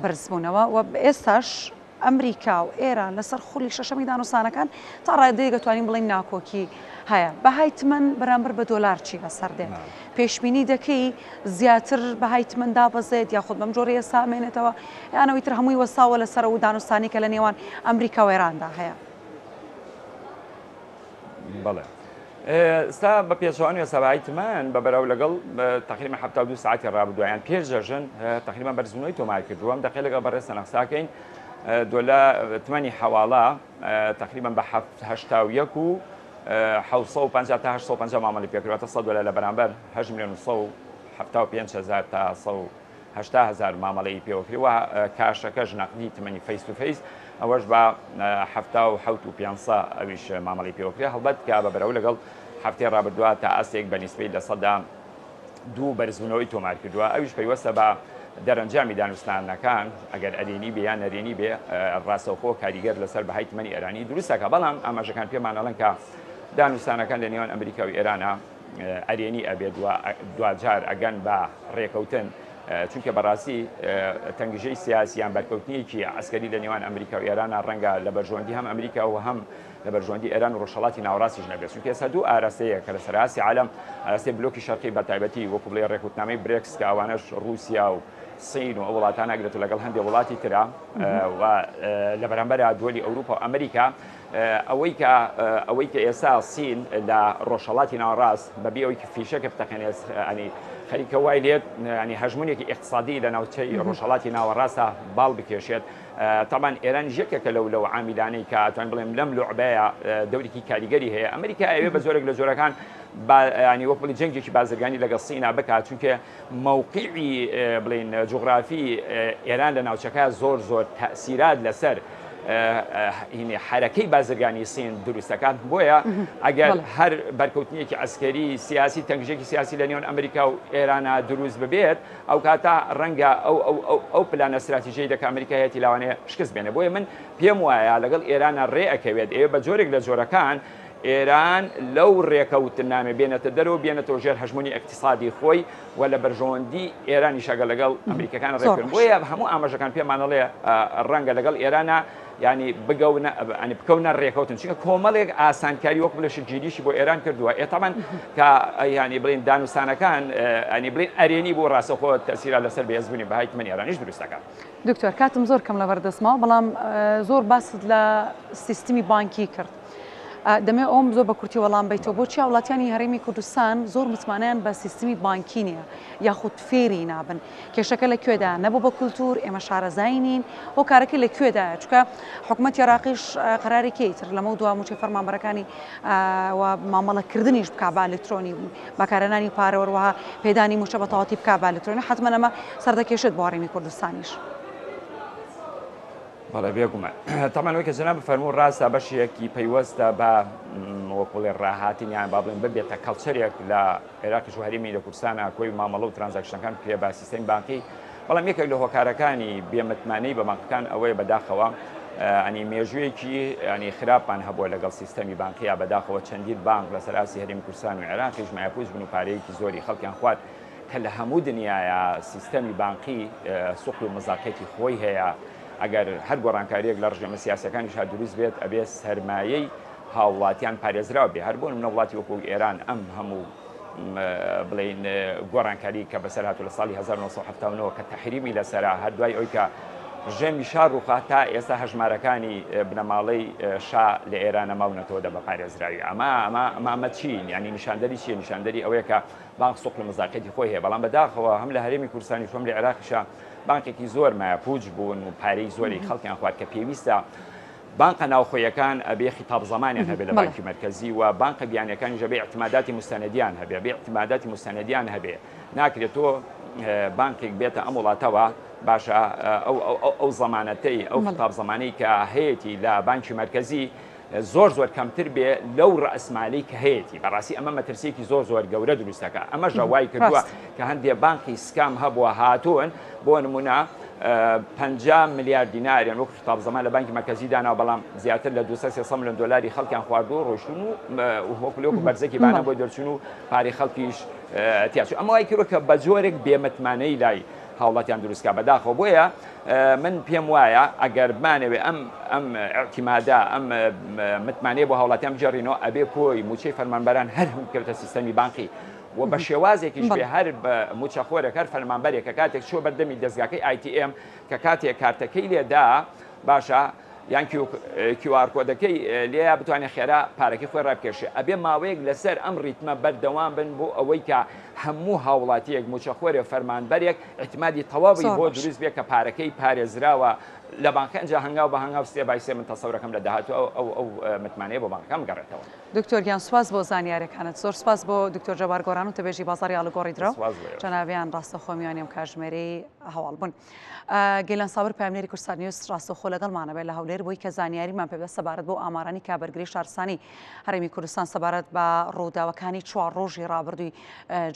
بەرزبوونەوە و ئێستاش ئەمریکا و ئێران لەسەر خولی شەشەمی دانوستانەکان تا ڕادەیەک دەتوانین بڵێین ناکۆکی هەیە. بەهای تمەن بەرامبەر بە دۆلار چی بەسەر دێت؟ پێشبینی دەکەی زیاتر بەهای تمەن دابەزێت یاخود بەم جۆرەی ئێستا ئەمێنێتەوە یان ئەوەی تر هەمووی وەستاوە لەسەر ئەو دانوستانی کە لە نێوان ئەمریکا و ئێراندا هەیە؟ بەڵێ. ئێستا بە پێچەوانەوە ئێستا بەهای تمەن بە بەراو لەگەڵ تقریبا 72 ساعتی ڕابردووە یان پێش جەژن تقریبا بەرزبوونەوەی تۆمار کردووە ئەم دەقەی لەگەڵ بەڕێز سەنەخساکەین دۆلا تمەنی حەواڵە تقریبا بە 81 و 750 تا 850 مامەڵی پێکردووە 100 دۆلار لە بەرامبەر 8 میلیۆن و 175 هەزار تا 180 هەزار مامەڵەی پێوەکرێ و کاشەکەش نەقدی تمەنی face to face ئەوەش بە 77 و 500 ئەویش مامەڵەی پێوەکرێ هەڵبەت کە بە بەرەو لەگەڵ هەفتەی ڕابردووە تا ئاستێک بە نیسبەی 2% بەرزبوونەوەی تۆمار کردووە ئەویش پەیوەستە بە دەرەنجامی دانوستانەکان ئەگەر ئەرێنی بێ یان نەرێنی بێ ڕاستەوخۆ کاریگەر لەسەر بەهای تمەنی ئێرانی دروستەکە بەڵام ئاماژەکان پێمان ئەڵێن کە دانوستانەکان لە نێوان ئەمریکا و ئێرانە ئەرێنی ئەبێت و دواجار ئەگەن بە ڕێکەوتن چونکە بەڕاستی تەنگژەی سیاسی یان بەرکەوتنێکی عسکەری لە نێوان ئەمریکا و ئێرانە ڕەنگە لە بەرژەوەندی هەم ئەمریکا و هەم لە بەرژەوەندی ئێران و ڕۆژهەڵاتی ناوەڕاستیش نەبێت چونکە ئێستا دوو ئاراستەیە کە لە سەرئاستی عالەم ئاراستەی بلۆکی شەرقی بە تایبەتی وەکو بڵێ ڕێکوتنامەی برێکس کە ئەوانەش ڕووسیا و سین و ئەو وڵاتانە ئەگرێتەوە لەگەڵ هەندێک وڵاتی ترا و لە بەرامبەرا دووەلی ئەوروپا و ئەمریکا ئەوەی کە ئەوەی کە ئێستا سین لە ڕۆژهەڵاتی ناوەڕاست بەبێ ئەوەی کە فیشەکە بتەقێنێت ینی خەریکە وای لێت ینی هەژمونێکی ئیقتسادی لە ناوچەی ڕۆژهەڵاتی ناوەڕاستە باڵ بکێشێت تەبان ئێرانیش یەکێکە لەو لەو عامیلانەی کە ئەتوانین بڵێم لەم لوعبەیە دەورێکی کاریگەری هەیە ئەمریکا ئەوێ بە جۆرێک لە جۆرەکان ینی وەک بڵێ جەنگێکی بازرگانی لەگەڵ سینا بکات چونکە مەوقعی بڵێن جوغرافی ئێران لە ناوچەکە زۆر زۆر تەسیرات لەسەر هینی حەرەکەی بازرگانی سین دروست دەکات بۆیە ئەگەر هەر بەرکەوتنێکی عسکەری سیاسی تەنگژێکی سیاسی لە نێوان ئەمریکا و ئێرانە دروست ببێت ئەو کاتە ڕەنگە ئەو ئەو ئەو ئەو پلانە استراتیژیی دەکە ئەمریکا هەیەتی لاوانەیە شکست بێنێ بۆیە من پێم وایە لەگەڵ ئێرانە ڕێ ئەکەوێت ئێ بە جۆرێک لە جۆرەکان ئێران لەو ڕێکەوتنامێ بێنێتە دەرەوە بێنێتەوە ژێر هەژمونی اقتصادی خۆی و لە بەرژەوەندی ئێرانیش ئەگەر لەگەڵ ئەمریکەکان ڕێککەون بۆیە هەموو ئاماژەکان پێمانەڵێ ڕەنگە لەگەڵ ئێرانە ینی بگەونە ینی بکەونە ڕێکەوتن چونکە کۆمەڵێک ئاسانکاری وەک بڵێ شگیریشی بۆ ئێران کردووە ئێتامان کە ینی بڵین دانوستانەکان ینی بڵین ئەرێنی بۆ ڕاستەخۆ تەسیرا لەسەر بەهێزبوونی بەهای تمەنی ئێرانیش دروست دەکات. دکتۆر کاتم زۆر کەم لەبەر دەستمەوە بەڵام زۆر باست لە سیستمی بانکی کرد دەمێ ئەوم زۆر بە کورتی وەڵام بیتەوە بۆچی هاوڵاتیانی هەرێمی کوردستان زۆر متمانەیان بە سیستمی بانکی نییە یاخود فێری نابن کێشەکە لە کوێدا نەبوو بە کولتور ئێمە شارەزای نین هۆکارەکەی لە کوێدایە چونکە حکوومەتی عێراقیش قەرارێکی تر لەمە دوا موچەی فەرمانبەرەکانی و مامەڵەکردنیش بک بە ئەلکترۆنی بەکارهێنانی پارە وەروەها پێدانی موچە بە تەواوەتی بک بە ئەلکترۆنی حتمما ئەمە سەردەکێشێت بۆ هەرێمی کوردستانیش. بەڵێ بێگومان تەمان ئەوەی کە جەنابت فەرموو ڕاستە بەشێکی پەیوەستە بە وەک بڵێ ڕاهاتن یان با بڵێن ببێتە culture ێک لە عێراقیش و هەرێمی لە کوردستانە کۆی مامەڵە و transaction ەکان بکرێ بە سیستەمی بانقی بەڵام یەکێک لە هۆکارەکانی بێمتمانەی بە بانقەکان ئەوەیە بەداخەوە ئەنی مێژوویەکی ینی خراپمان هەبووە لەگەڵ سیستەمی بانقیە بەداخەوە چەندین بانق لەسەر ئاستی هەرێمی کوردستان و عێراقیش مایەپووچ بوون و پارەیەکی زۆری خەڵکیان خوارد کە لە هەموو دنیایا سیستەمی بانقی سوقل و مزاقیەتی خۆی هەیە، ئەگەر هەر گۆڕانکاریەک لە ڕژێمە سیاسیەکانیشا دروست بێت ئەبێ سەرمایەی هاوڵاتیان پارێزراو بێ، هەر بۆ نمونە وڵاتی وەکو ئێران ئەم هەموو بڵێین گۆڕانکاری کە بەسەر هاتوو لە ساڵی 1970 کە تەحریمی لەسەرە هەر دوای ئەوی کە ڕژێمی شا ڕووخا تا ئێستا هەژمارەکانی بنەماڵەی شا لە ئێرانە ماونەتەوە دە بە پارێزراوی ئەمە ئەمە ئەمە ئەمە چین یعنی نیشاندەری چیە نیشاندەری ئەوەیە کە بانق سوقل و مزاقیەتی خۆی هەیە، بەڵام بەداخەوە هەم لە هەرێمی کوردستانیش و هەم لە عێراقیشا بانقێکی زۆر مایەپووچ بوون و پارەی زۆری خەڵکیان خوارد کە پێویستە بانقە ناوخۆیەکان ئەبێ خیتاب زەمانیان هەبێ لە بانکی مەرکەزی و بانقە بیانیەکانیش ئەبێ ئیعتماداتی موستەنەدیان هەبێ ئەبێ ئیعتماداتی موستەنەدیان هەبێ ناکرێت تۆ بانقێک بێتە ئەم وڵاتەوە باشە ئەو ئەو زەمانەتەی ئەو خیتاب زەمانەی کە هەیەتی لە بانکی مەرکەزی زۆر زۆر کەمتر بێ لەو ڕەئسمالەی کە هەیەتی بەڕاستی ئەمە مەترسیەکی زۆر زۆر گەورە دروست دەکا ئەمەشە وای کردووە کە هەندێ بانقی scam هەبووە هاتوون بۆ نمونە 50 ملیار دیناریان وەکو خیتاب زەمان لە بانکی مەرکەزی داناوە بەڵام زیاتر لە 200 300 ملیۆن دۆلاری خەڵکیان خواردووە ڕۆیشتون و وەکو لەوەکو بەرزەکی بانە بۆی دەرچوون و پارەی خەڵکیش تیاچوو ئەمە وای کردووە کە بە جۆرێک بێمتمانەی لای هاوڵاتیان دروست کا بەداخەوە بۆیە من پێم وایە ئەگەر بمانەوێ ئەم ئەم اعتمادە ئەم متمانەیە بۆ هاوڵاتیان بگێڕینەوە ئەبێ کۆی موچەی فەرمانبەران هەر هەموو بکەوێتە سیستەمی بانقی و بە شێوازێکیش بێ هەر موچەخۆرێک هەر فەرمانبەرێک کە کاتێک چووە بەردەمی دەستگاکەی ATM کە کاتێک کارتەکەی لێدا باشە یان QR code ەکەی لێیا بتوانێت خێرا پارەکەی خۆی ڕابکێشێ ئەبێ ماوەیەک لەسەر ئەم ڕیتمە بەردەوام بن بۆ ئەوەی کە هەموو هاوڵاتیەک موچەخۆرێ فەرمانبەرێک ئیعتمادی تەواوی بۆ دروست بێ کە پارەکەی پارێزراوە لە بانقە ئینجا هەنگاو بە هەنگاو step by step من تەسەورەکەم لە داهاتوو ئەو ئەو ئەو متمانەیە بۆ بانقەکان بگەڕێتەوە. دکتۆر گیان سوپاس بۆ زانیارەکانت. زۆر سوپاس بۆ دکتۆر جەبار گۆران وتەبێژی بازاڕی ئاڵوگۆڕی دراو. سوپاس بۆ ئێوەش. جەنابیان ڕاستەوخۆ میوانی ئەم کاتژمێرەی هەواڵ بوون. گیلان سابر پەیامنێری کوردسات نیوز ڕاستەوخۆ لەگەڵمانە بێت لە هەولێر بۆی کە زانیاریمان پێ بدات سەبارەت بەو ئامارانەی کە بەرگری شارستانی هەرێمی کوردستان سەبارەت بە ڕووداوەکانی چوار ڕۆژی ڕابردووی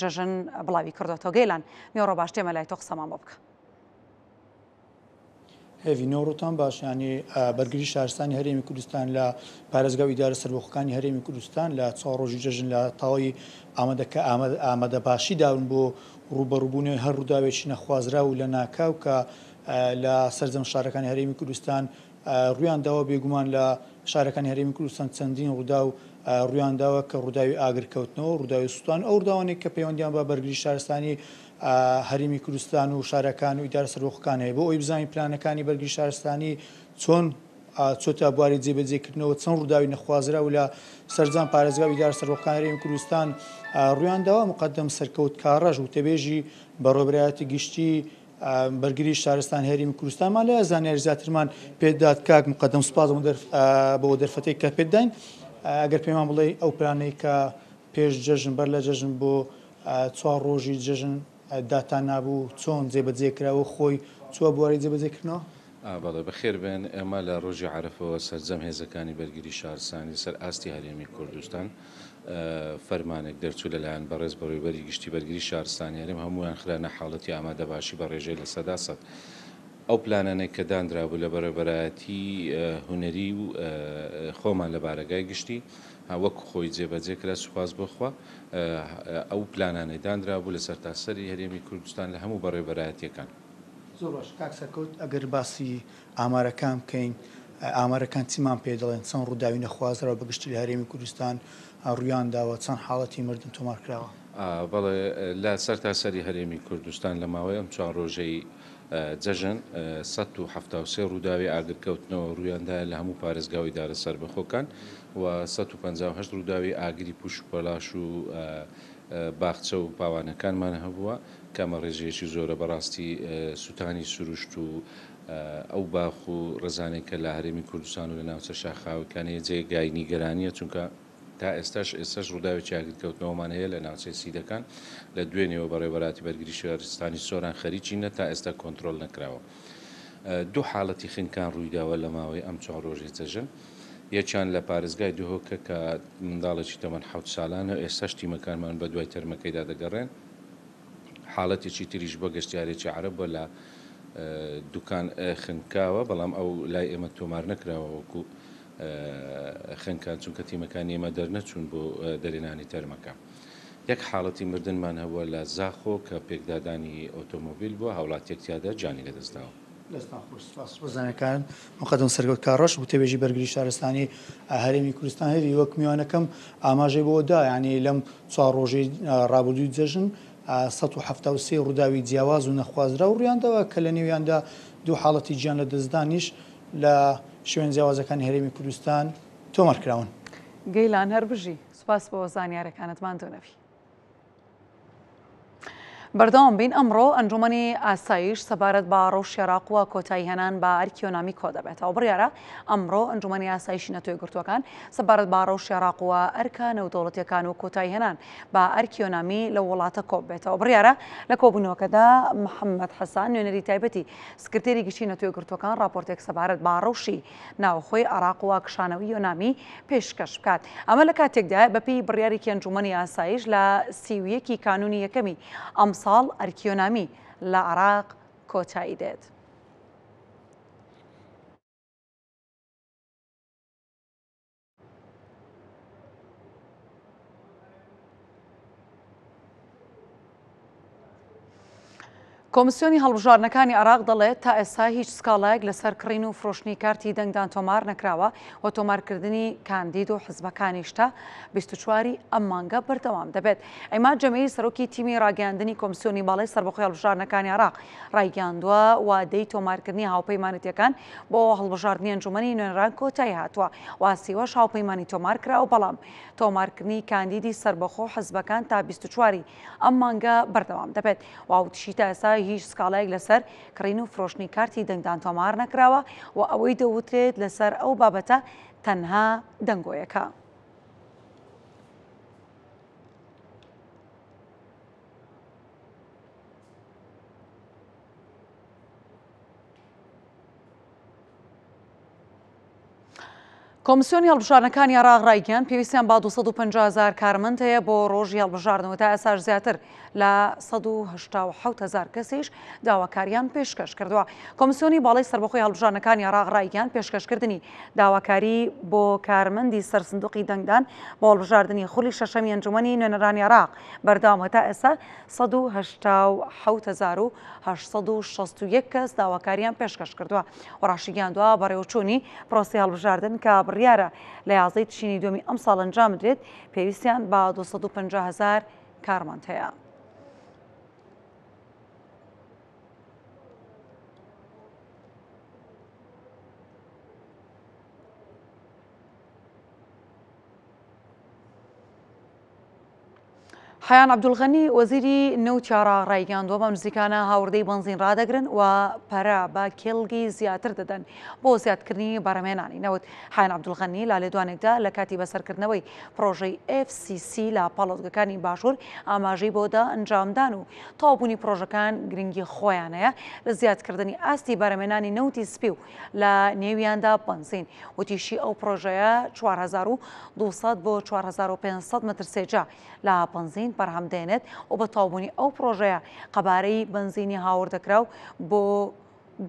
جەژن بڵاوی کردوەتەوە. گەیلان نیوەڕۆ باش دێمە لای تۆ قسەمان بۆ بکە. هێڤی نەوڕۆتان باش یانی بەرگری شارستانی هەرێمی کوردستان لە پارێزگا و ئیدارە سەربەخۆکانی هەرێمی کوردستان لە چوار ڕۆژی جەژن لە تەواوی ئامادەکە ئامادەباشی داون بۆ ڕووبەڕووبوونەوەی هەر ڕووداوێکی نەخوازراو و لەناکاو کە لە سەرجەم شارەکانی هەرێمی کوردستان ڕوویان داوە، بێگومان لە شارەکانی هەرێمی کوردستان چەندین ڕووداو ڕوویان داوە کە ڕووداوی ئاگرکەوتنەوە، ڕووداوی سووتان و ئەو ڕووداوانەی کە پەیوەندیان بە بەرگری شارستانی هەرێمی کوردستان و شارەکان و ئیدارە سەربەخۆکان هەیە. بۆ ئەوەی بزانین پلانەکانی بەرگری شارستانی چۆن چۆتە بواری جێبەجێکردنەوە، چەند ڕووداوی نەخوازراو لە سەرجەم پارێزگا و ئیدارە سەربەخۆکانی هەرێمی کوردستان ڕوویان داوە، موقەدەم سەرکەوت کاڕەش وتەبێژی بەڕێوەبەرایەتی گشتی بەرگری شارستان هەرێمی کوردستانمان لایە زانیاری زیاترمان پێدات. کاک موقەدەم سوپاس بۆ دەرفەتێک کە پێت داین، ئەگەر پێمان بڵێی ئەو پلانەی کە پێش جەژن بەر لە جەژن بۆ چوار ڕۆژی جەژن داتان نابوو چۆن جێبەجێ کرا و خۆی چووە بواری جێبەجێکردنەوە؟ بەڵێ بەخێر بێن، ئێمە لە ڕۆژی عەرەفەوە سەرجەم هێزەکانی بەرگری شارستانی لەسەر ئاستی هەرێمی کوردستان فەرمانێک دەرچوو لەلایەن بەڕێز بەڕێوەبەری گشتی بەرگری شارستانی هەرێم هەموویان خرانە حاڵەتی ئامادەباشی بە ڕێژەی 100% ئەو پلانانەی کە دانرابوو لە بەڕێوەبەرایەتی هونەری و خۆمان لە بارەگای گشتی وەک خۆی جێبەجێ کرا سوپاس بۆ خوا ئەو پلانانەی دانرابوو لە سەرتاسەری هەرێمی کوردستان لە هەموو بەڕێوەبەرایەتییەکان. زۆر باش کاک سەرکەوت ئەگەر باسی ئامارەکان بکەین ئامارەکان چیمان پێ دەڵێن چەند ڕووداوی نەخوازراو بە گشتی لە هەرێمی کوردستان ڕوویان داوە چەند حاڵەتی مردن تۆمار کراوە؟ بەڵێ لە سەرتاسەری هەرێمی کوردستان لە ماوەی ئەم چوار ڕۆژەی جەژن 173 ڕووداوی ئاگرکەوتنەوە ڕوویاندایە لە هەموو پارێزگا و ئیدارە سەربەخۆکان و 158 ڕووداوی ئاگری پوش و پەلاش و باخچە و پاوانەکانمان هەبووە کە ئەمە ڕێژەیەکی زۆرە بەڕاستی سوتانی سروشت و ئەو باخ و ڕەزانەی کە لە هەرێمی کوردستان و لە ناوچە شاخاویەکان هەیە جێگای نیگەرانیە چونکە تا ئێستاش ئێستاش ڕووداوێکی ئاگرکەوتنەوەمان هەیە لە ناوچەی سیدەکان لە دوێنێوە بەڕێوەبەراتی بەرگری شارستانی سۆران خەریکینە تا ئێستا کۆنترۆل نەکراوە. دوو حاڵەتی خنکان ڕوویداوە لە ماوەی ئەم چوار ڕۆژەی جەژن یەکیان لە پارێزگای دهۆکە کە منداڵێکی تەمەن حەوت ساڵانە و ئێستاش تیمەکانمان بەدوای تەرمەکەیدا دەگەڕێن. حاڵەتێکی تریش بۆ گەشتیارێکی عەرەب بووە لە دوکان خنکاوە، بەڵام ئەو لای ئێمە تۆمار نەکراوە وەکو خنکان، چونکە تیمەکانی ئێمە دەرنەچوون بۆ دەرهێنانی تەرمەکە. یەک حاڵەتی مردنمان هەبووە لە زاخۆ کە پێکدادانی ئۆتۆمۆبیل بووە، هاوڵاتییەک تیادا گیانی لەدەستداوە. دەستتان خۆش سوپاس بۆ زانیاریەکانت. موقەدەم سەرکەوت کاڕەش وتەبێژی بەرگری شارستانی هەرێمی کوردستان هەری وەک میوانەکەم ئاماژەی بۆ دا یانی لەم چوار ڕۆژەی ڕابردووی جەژن 173 ڕووداوی جیاواز و نەخوازراو ڕوویانداوە کە لە نێویاندا دوو حاڵەتی گیان لەدەستدانیش لە شوێن جیاوازەکانی هەرێمی کوردستان تۆمار کراون. گەیلان هەر بژی سوپاس بۆ زانیارەکانت ماندوو نەبی. بەردەوام بین ئەمڕۆ ئەنجومەنی ئاسایش سەبارەت بە ڕەوشی عێراق و کۆتاییهێنان بە ئەرکی یۆنامی کۆدەبێتەوە بڕیارە ئەمڕۆ ئەنجومەنی ئاسایشی نەتەوە یەکگرتووەکان سەبارەت بە ڕەوشی عێراق و ئەرکە نێودەوڵەتیەکان و کۆتاییهێنان بە ئەرکی یۆنامی لەو وڵاتە کۆببێتەوە بڕیارە لە کۆبوونەوەکەدا محەممەد حەسان نوێنەری تایبەتی سکرتێری گشتی نەتەوە یەکگرتووەکان ڕاپۆرتێک سەبارەت بە ڕەوشی ناوخۆی عێراق و کشانەوەی یۆنامی پێشکەش بکات. ئەمە لە کاتێکدایە بەپێی بڕیارێکی ئەنجوومەنی ئاسایش لە 31 ی کانوونی یەکەمی ئەمساڵ ئەرکی یۆنامی لە عێراق کۆتایی دێت. کۆمسیۆنی هەڵبژاردنەکانی عێراق دەڵێت، تا ئێستا هیچ سکاڵایەک لەسەر کڕین و فرۆشتنی کارتی دەنگدان تۆمار نەکراوە و تۆمارکردنی کاندید و حزبەکانیش تا 24 ی ئەم مانگە بەردەوام دەبێت. عیماد جەمیل سەرۆکی تیمی ڕاگەیاندنی کۆمسیۆنی باڵای سەربەخۆی هەڵبژاردنەکانی عێراق ڕایگەیاندووە، وادەی تۆمارکردنی هاوپەیمانێتییەکان بۆ هەڵبژاردنی ئەنجومەنی نوێنەران کۆتایی هاتووە و سیوەش هاوپەیمانی تۆمارکراوە، بەڵام تۆمارکردنی کاندیدی سەربەخۆ و حزبەکان تا 24 ی ئەم مانگە بەردەوام دەبێت و وتیشی تا ئێستا هیچ سکاڵایەک لەسەر کڕین و فرۆشتنی کارتی دەنگدان تۆمار نەکراوە و ئەوەی دەوترێت لەسەر ئەو بابەتە تەنها دەنگۆیەکە. کۆمسیۆنی هەڵبژاردنەکانی عێراق ڕایگەیاند، پێویستیان بە 250 هەزار کارمەند هەیە بۆ ڕۆژی هەڵبژاردن و تا ئێستاش زیاتر لە 187 هەزار کەسیش داواکاریان پێشکەش کردووە. کۆمسیۆنی باڵای سەربەخۆی هەڵبژاردنەکانی عێراق ڕایگەیاند، پێشکەشکردنی داواکاری بۆ کارمەندی سەر سندوقی دەنگدان بۆ هەڵبژاردنی خولی شەشەمی ئەنجومەنی نوێنەرانی عێراق بەردەوامە تا ئێستا 187,861 کەس داواکاریان پێشکەش کردووە و ڕاشیگەیاندووە، بەڕێوەچوونی پرۆسەی هەڵبژاردن کە بڕیارە لە یازدەی تشرینی دووەمی ئەمساڵ ئەنجام بدرێت، پێویستیان بە 250 هەزار کارمەند هەیە. حەیان عەبدولغەنی، وەزیری نەوتی عێراق ڕایگەیاندووە، بەم نزیکانە هاوردەی بەنزین ڕادەگرن و پەرە بە کێڵگەی زیاتر دەدەن بۆ زیادکردنی بەرهەمهێنانی نەوت. حەیان عەبدولغەنی لە لێدوانێکدا لە کاتی بەسەرکردنەوەی پڕۆژەی FCC لە پاڵاوتگەکانی باشوور ئاماژەی بۆ دا، ئەنجامدان و تەواوبوونی پڕۆژەکان گرنگی خۆیان هەیە لە زیادکردنی ئاستی بەرهەمهێنانی نەوتی سپی و لە نێویاندا بەنزین. وتیشی، ئەو پڕۆژەیە 4200 بۆ 4500 مەتر سێجا لە بەنزین بەرهەم دێنێت و بە تەواوبوونی ئەو پڕۆژەیە قەبارەی بەنزینی هاوردەکراو بۆ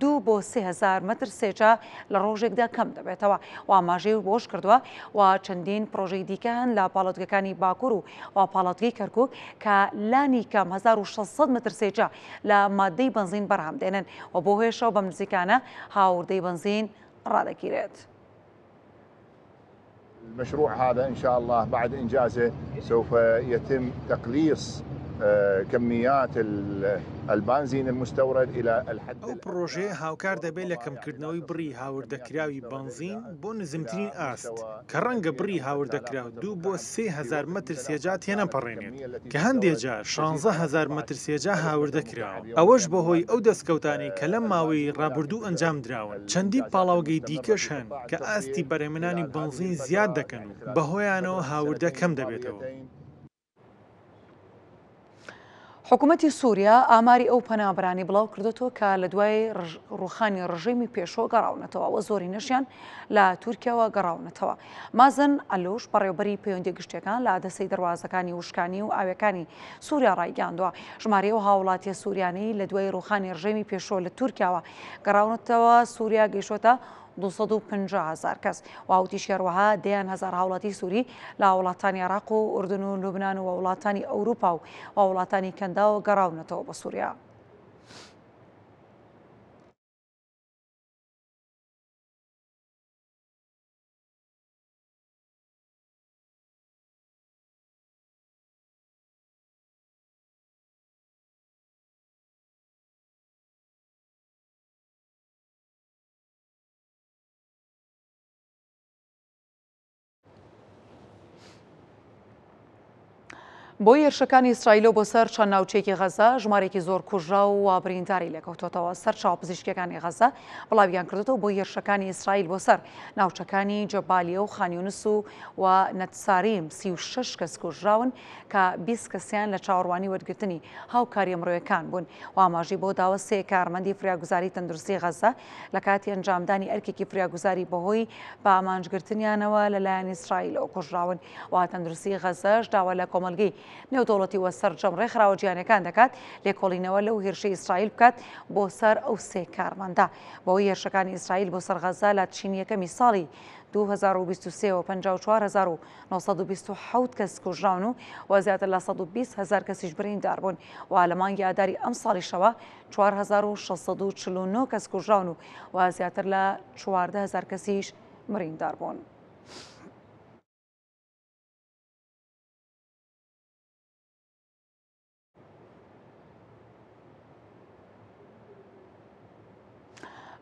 دوو بۆ 3000 مەتر سێجا لە ڕۆژێکدا کەم دەبێتەوە و ئاماژەی بەوەشکردووە و چەندین پڕۆژەی دیکە هەن لە پاڵاوتگەکانی باکوور و و پاڵاوتگەی کەرکووک کە لانی کەم 1600 مەتر سێجا لە ماددەی بەنزین بەرهەم دێنن و بۆ هێشەوە بەم نزیکانە هاوردەی بەنزین ڕادەگیرێت. المشروع هذا ان شاء الله بعد انجازه سوف يتم تقليص كميات البنزين المستورد الى الحد ئەو پڕۆژەیە هاوکار دەبێت لە کەمکردنەوەی بڕی هاوردەکراوی بەنزین بۆ نزمترین ئاست، کە ڕەنگە بڕی هاوردەکراو دوو بۆ 3000 مەتر سێجا تێنەپەڕێنێت، کە هەندێ جار 16 هەزار مەتر سێجا هاوردە کراوە، ئەوەش بەهۆی ئەو دەستکەوتانەی کە لەم ماوەیەی ڕابردوو ئەنجامدراون، چەندین پاڵاوگەی دیکەش هەن کە ئاستی بەرهەمهێنانی بەنزین زیاد دەکەن و بەهۆیانەوە هاوردە کەم دەبێتەوە. حکومەتی سووریا ئاماری ئەو پەنابەرانەی بڵاوکردۆتەوە کە لە دوای ڕووخانی ڕژێمی پێشوو گەڕاونەتەوە و زۆرینەشیان لە تورکیاوە گەڕاونەتەوە. مازن عەلوش بەڕێوبەری پەیوەندیە گشتیەکان لە دەستەی دەروازەکانی وشکانی و ئاویەکانی سووریا ڕایگەیاندووە ژمارەی ئەو هاوڵاتیە سووریانەی لە دوای ڕووخانی ڕژێمی پێشوو لە تورکیاوە گەڕاونەتەوە سووریا گەیشتووەتە 250 هەزار کەس و وتیشی هەروەها دەیان هەزار هاوڵاتی سووری لە وڵاتانی عێراق و ئوردن و لوبنان و وڵاتانی ئەوروپا و وڵاتانی کەنداو گەڕاونەتەوە بۆ سووریا. بۆ هێرشەکانی ئیسرائیلەوە بۆ سەر چەند ناوچەیەکی غەزە ژمارێکی زۆر کوژراو و برینداری لێکەوتۆتەوە. سەرچاوە پزیشکیەکانی غەزە بڵاویان کردوەوە بۆ هێرشەکانی ئیسرائیل بۆ سەر ناوچەکانی جەبالیە و خان یونس و و نەتساریم 36 کەس کوژراون کە 20 کەسیان لە چاوەڕوانی وەرگرتنی هاوکاریە مرۆیەکان بوون و ئاماژەی بۆ داوە سێ کارمەندی فریاگوزاری تەندروستی غەزە لە کاتی ئەنجامدانی ئەرکێکی فریاگوزاری بەهۆی بە ئامانجگرتنیانەوە لەلایەن ئیسرائیلەوە کوژراون و تەندروستی غەزەش داوا لە کۆمەڵگەی نێودەوڵەتی و سەرجەم ڕێکخراوە جیهانیەکان دەکات لێکۆڵینەوە لەو هێرشەی ئیسرائیل بکات بۆ سەر ئەو سێ کارمەندە. بەهۆی هێرشەکانی ئیسرائیل بۆ سەر غەزە لە تشرینی یەکەمی ساڵی 2023 وە 54927 کەس کوژراون و و زیاتر لە 120 هەزار کەسیش بریندار بوون و لە مانگی ئاداری ئەمساڵیشەوە 4649 کەس کوژراون و و زیاتر لە 14 هەزار کەسیش بریندار بوون.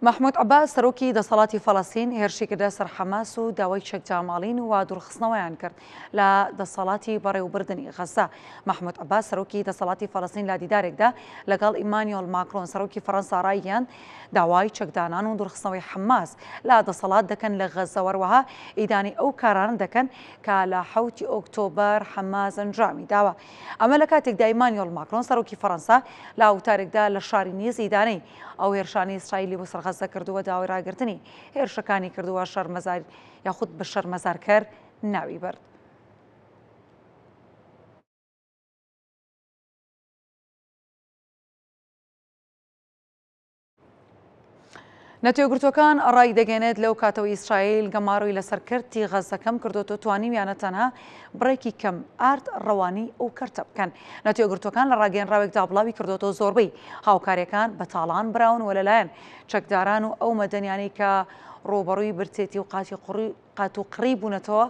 مەحمود عەباس سەرۆکی دەسەڵاتی فەڵەستین هێرشی کردە سەر حەماس و داوای چەکداماڵین و دوورخستنەوەیان کرد لە دەسەڵاتی بەڕێوەبردنی غەززە. مەحمود عەباس سەرۆکی دەسەڵاتی فەڵەستین لە دیدارێکدا لەگەڵ ئیمانیۆل ماکرۆن سەرۆکی فەڕەنسا ڕایگەیاند داوای چەکدانان و دوورخستنەوەی حەماس لە دەسەڵات دەکەن لە غەززە و هەروەها ئیدانەی ئەو کارانە دەکەن کە لە حەوتی ئۆکتۆبەر حەماس ئەنجامی داوە. ئەمە لە کاتێکدا ئیمانیۆل ماکرۆن سەرۆکی فەڕەنسا لە وتارێکدا لە شاری نیس ئیدانەی ئەو هێرشانەی ئیسرائیلی بۆ سەر غەززە کردووە داوای ڕاگرتنی هێرشەکانی کردووە شەرمەزار یاخود بە شەرمەزارکەر ناوی برد. نەتەوەیەکگرتووەکان ڕایدەگەیەنێت لەو کاتەوەی ئیسرائیل گەمارۆی لەسەر کەرتی غەززە کەم کردۆتەوە توانیویانە تەنها بڕێکی کەم ئارد ڕەوانەی ئەو کەرتە بکەن. نەتەوەیەکگرتووەکان لە ڕاگەیەنراوێکدا بڵاوی کردۆتەوە زۆربەی هاوکارییەکان بە تاڵان براون و لەلایەن چەکداران و ئەو مەدەنیانەی کە ڕووبەڕووی برسێتی و قاتوقڕی بوونەتەوە.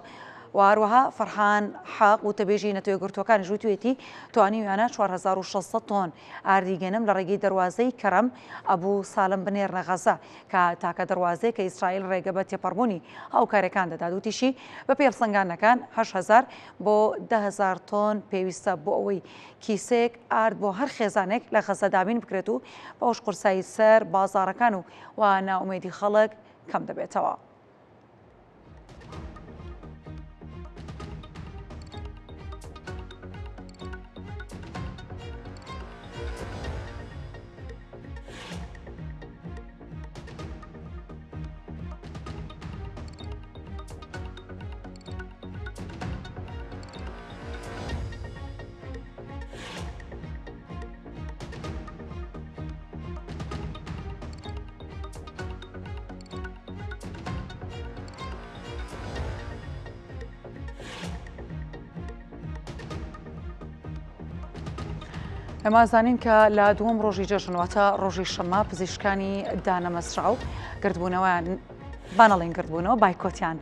و هەروەها فەرحان حەق وتەبێژی نەتەوە یەکگرتووەکانیش وتویەتی توانیویانە 4600 تۆن ئاردی گەنم لە ڕێگەی دەروازەی کەرەم ئەبو سالم بنێرنە غەزە کە تاکە دەروازەیە کە ئیسرائیل ڕێگە بە تێپەڕبوونی هاوکارییەکان دەدات. وتیشی بەپێی هەڵسەنگاندنەکان 8000 بۆ 10000 تۆن پێویستە بۆ ئەوەی کیسەیەک ئارد بۆ هەر خێزانێک لە غەزە دابین بکرێت و بەوەش قورسایی سەر بازاڕەکان و و نائومێدی خەڵک کەم دەبێتەوە. ئێمە زانین کە لە دووەم ڕۆژی جەژن واتە ڕۆژی شەممە پزیشکانی دانەمەزراو گردبوونەوەیان با نەڵێن گردبوونەوە بایکۆتیان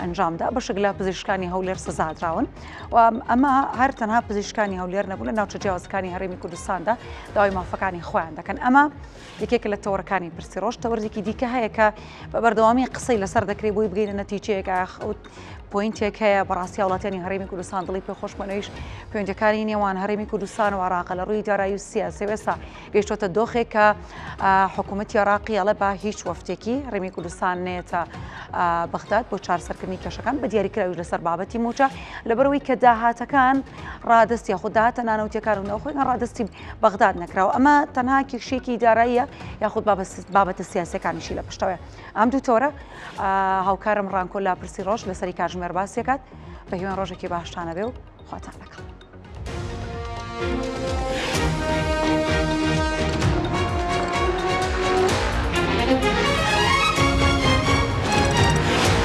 ئەنجامدا بەشێک لە پزیشکانی هەولێر سزادراون و ئەمە هەر تەنها پزیشکانی هەولێر نەبوو لە ناوچە جیاوازەکانی هەرێمی کوردستاندا داوای مافەکانی خۆیان دەکەن ئەمە یەکێکە لە تەوەرەکانی پرسی ڕۆژ تەوەرێکی دیکە هەیە کە بە بەردەوامی قسەی لەسەر دەکرێت بۆی بگەینە نەتیجەیەک point ێک هەیە بەڕاستی هاوڵاتیانی هەرێمی کوردستان دڵی پێ خۆشبوونەوەیش پەیوەندیەکانی نێوان هەرێمی کوردستان و عراق لە ڕووی دارایی و سیاسی و ئێستا گەیشتۆتە دۆخێک کە حکوومەتی عراقی ئەڵێ با هیچ وەفتێکی هەرێمی کوردستان نێتە بەغداد بۆ چارەسەرکردنی کێشەکان بە دیاریکراویش لەسەر بابەتی مووچە لەبەرەوەی کە داهاتەکان ڕادەستی یاخود داهاتە نانەوتیەکان و ناوخۆیان ڕادەستی بەغداد نەکراوە ئەمە تەنها کێشەیەکی داراییە یاخود بابەتە سیاسەکانیشی لە پشتەوەیە ئەم دوو تۆرە هاوکارم ڕانکۆ لا پرسی ڕۆژ لەسەری کاتژمێر باسیەکات بە هیوان ڕۆژێکی باشتانە بێ و خواتان لەگەڵ.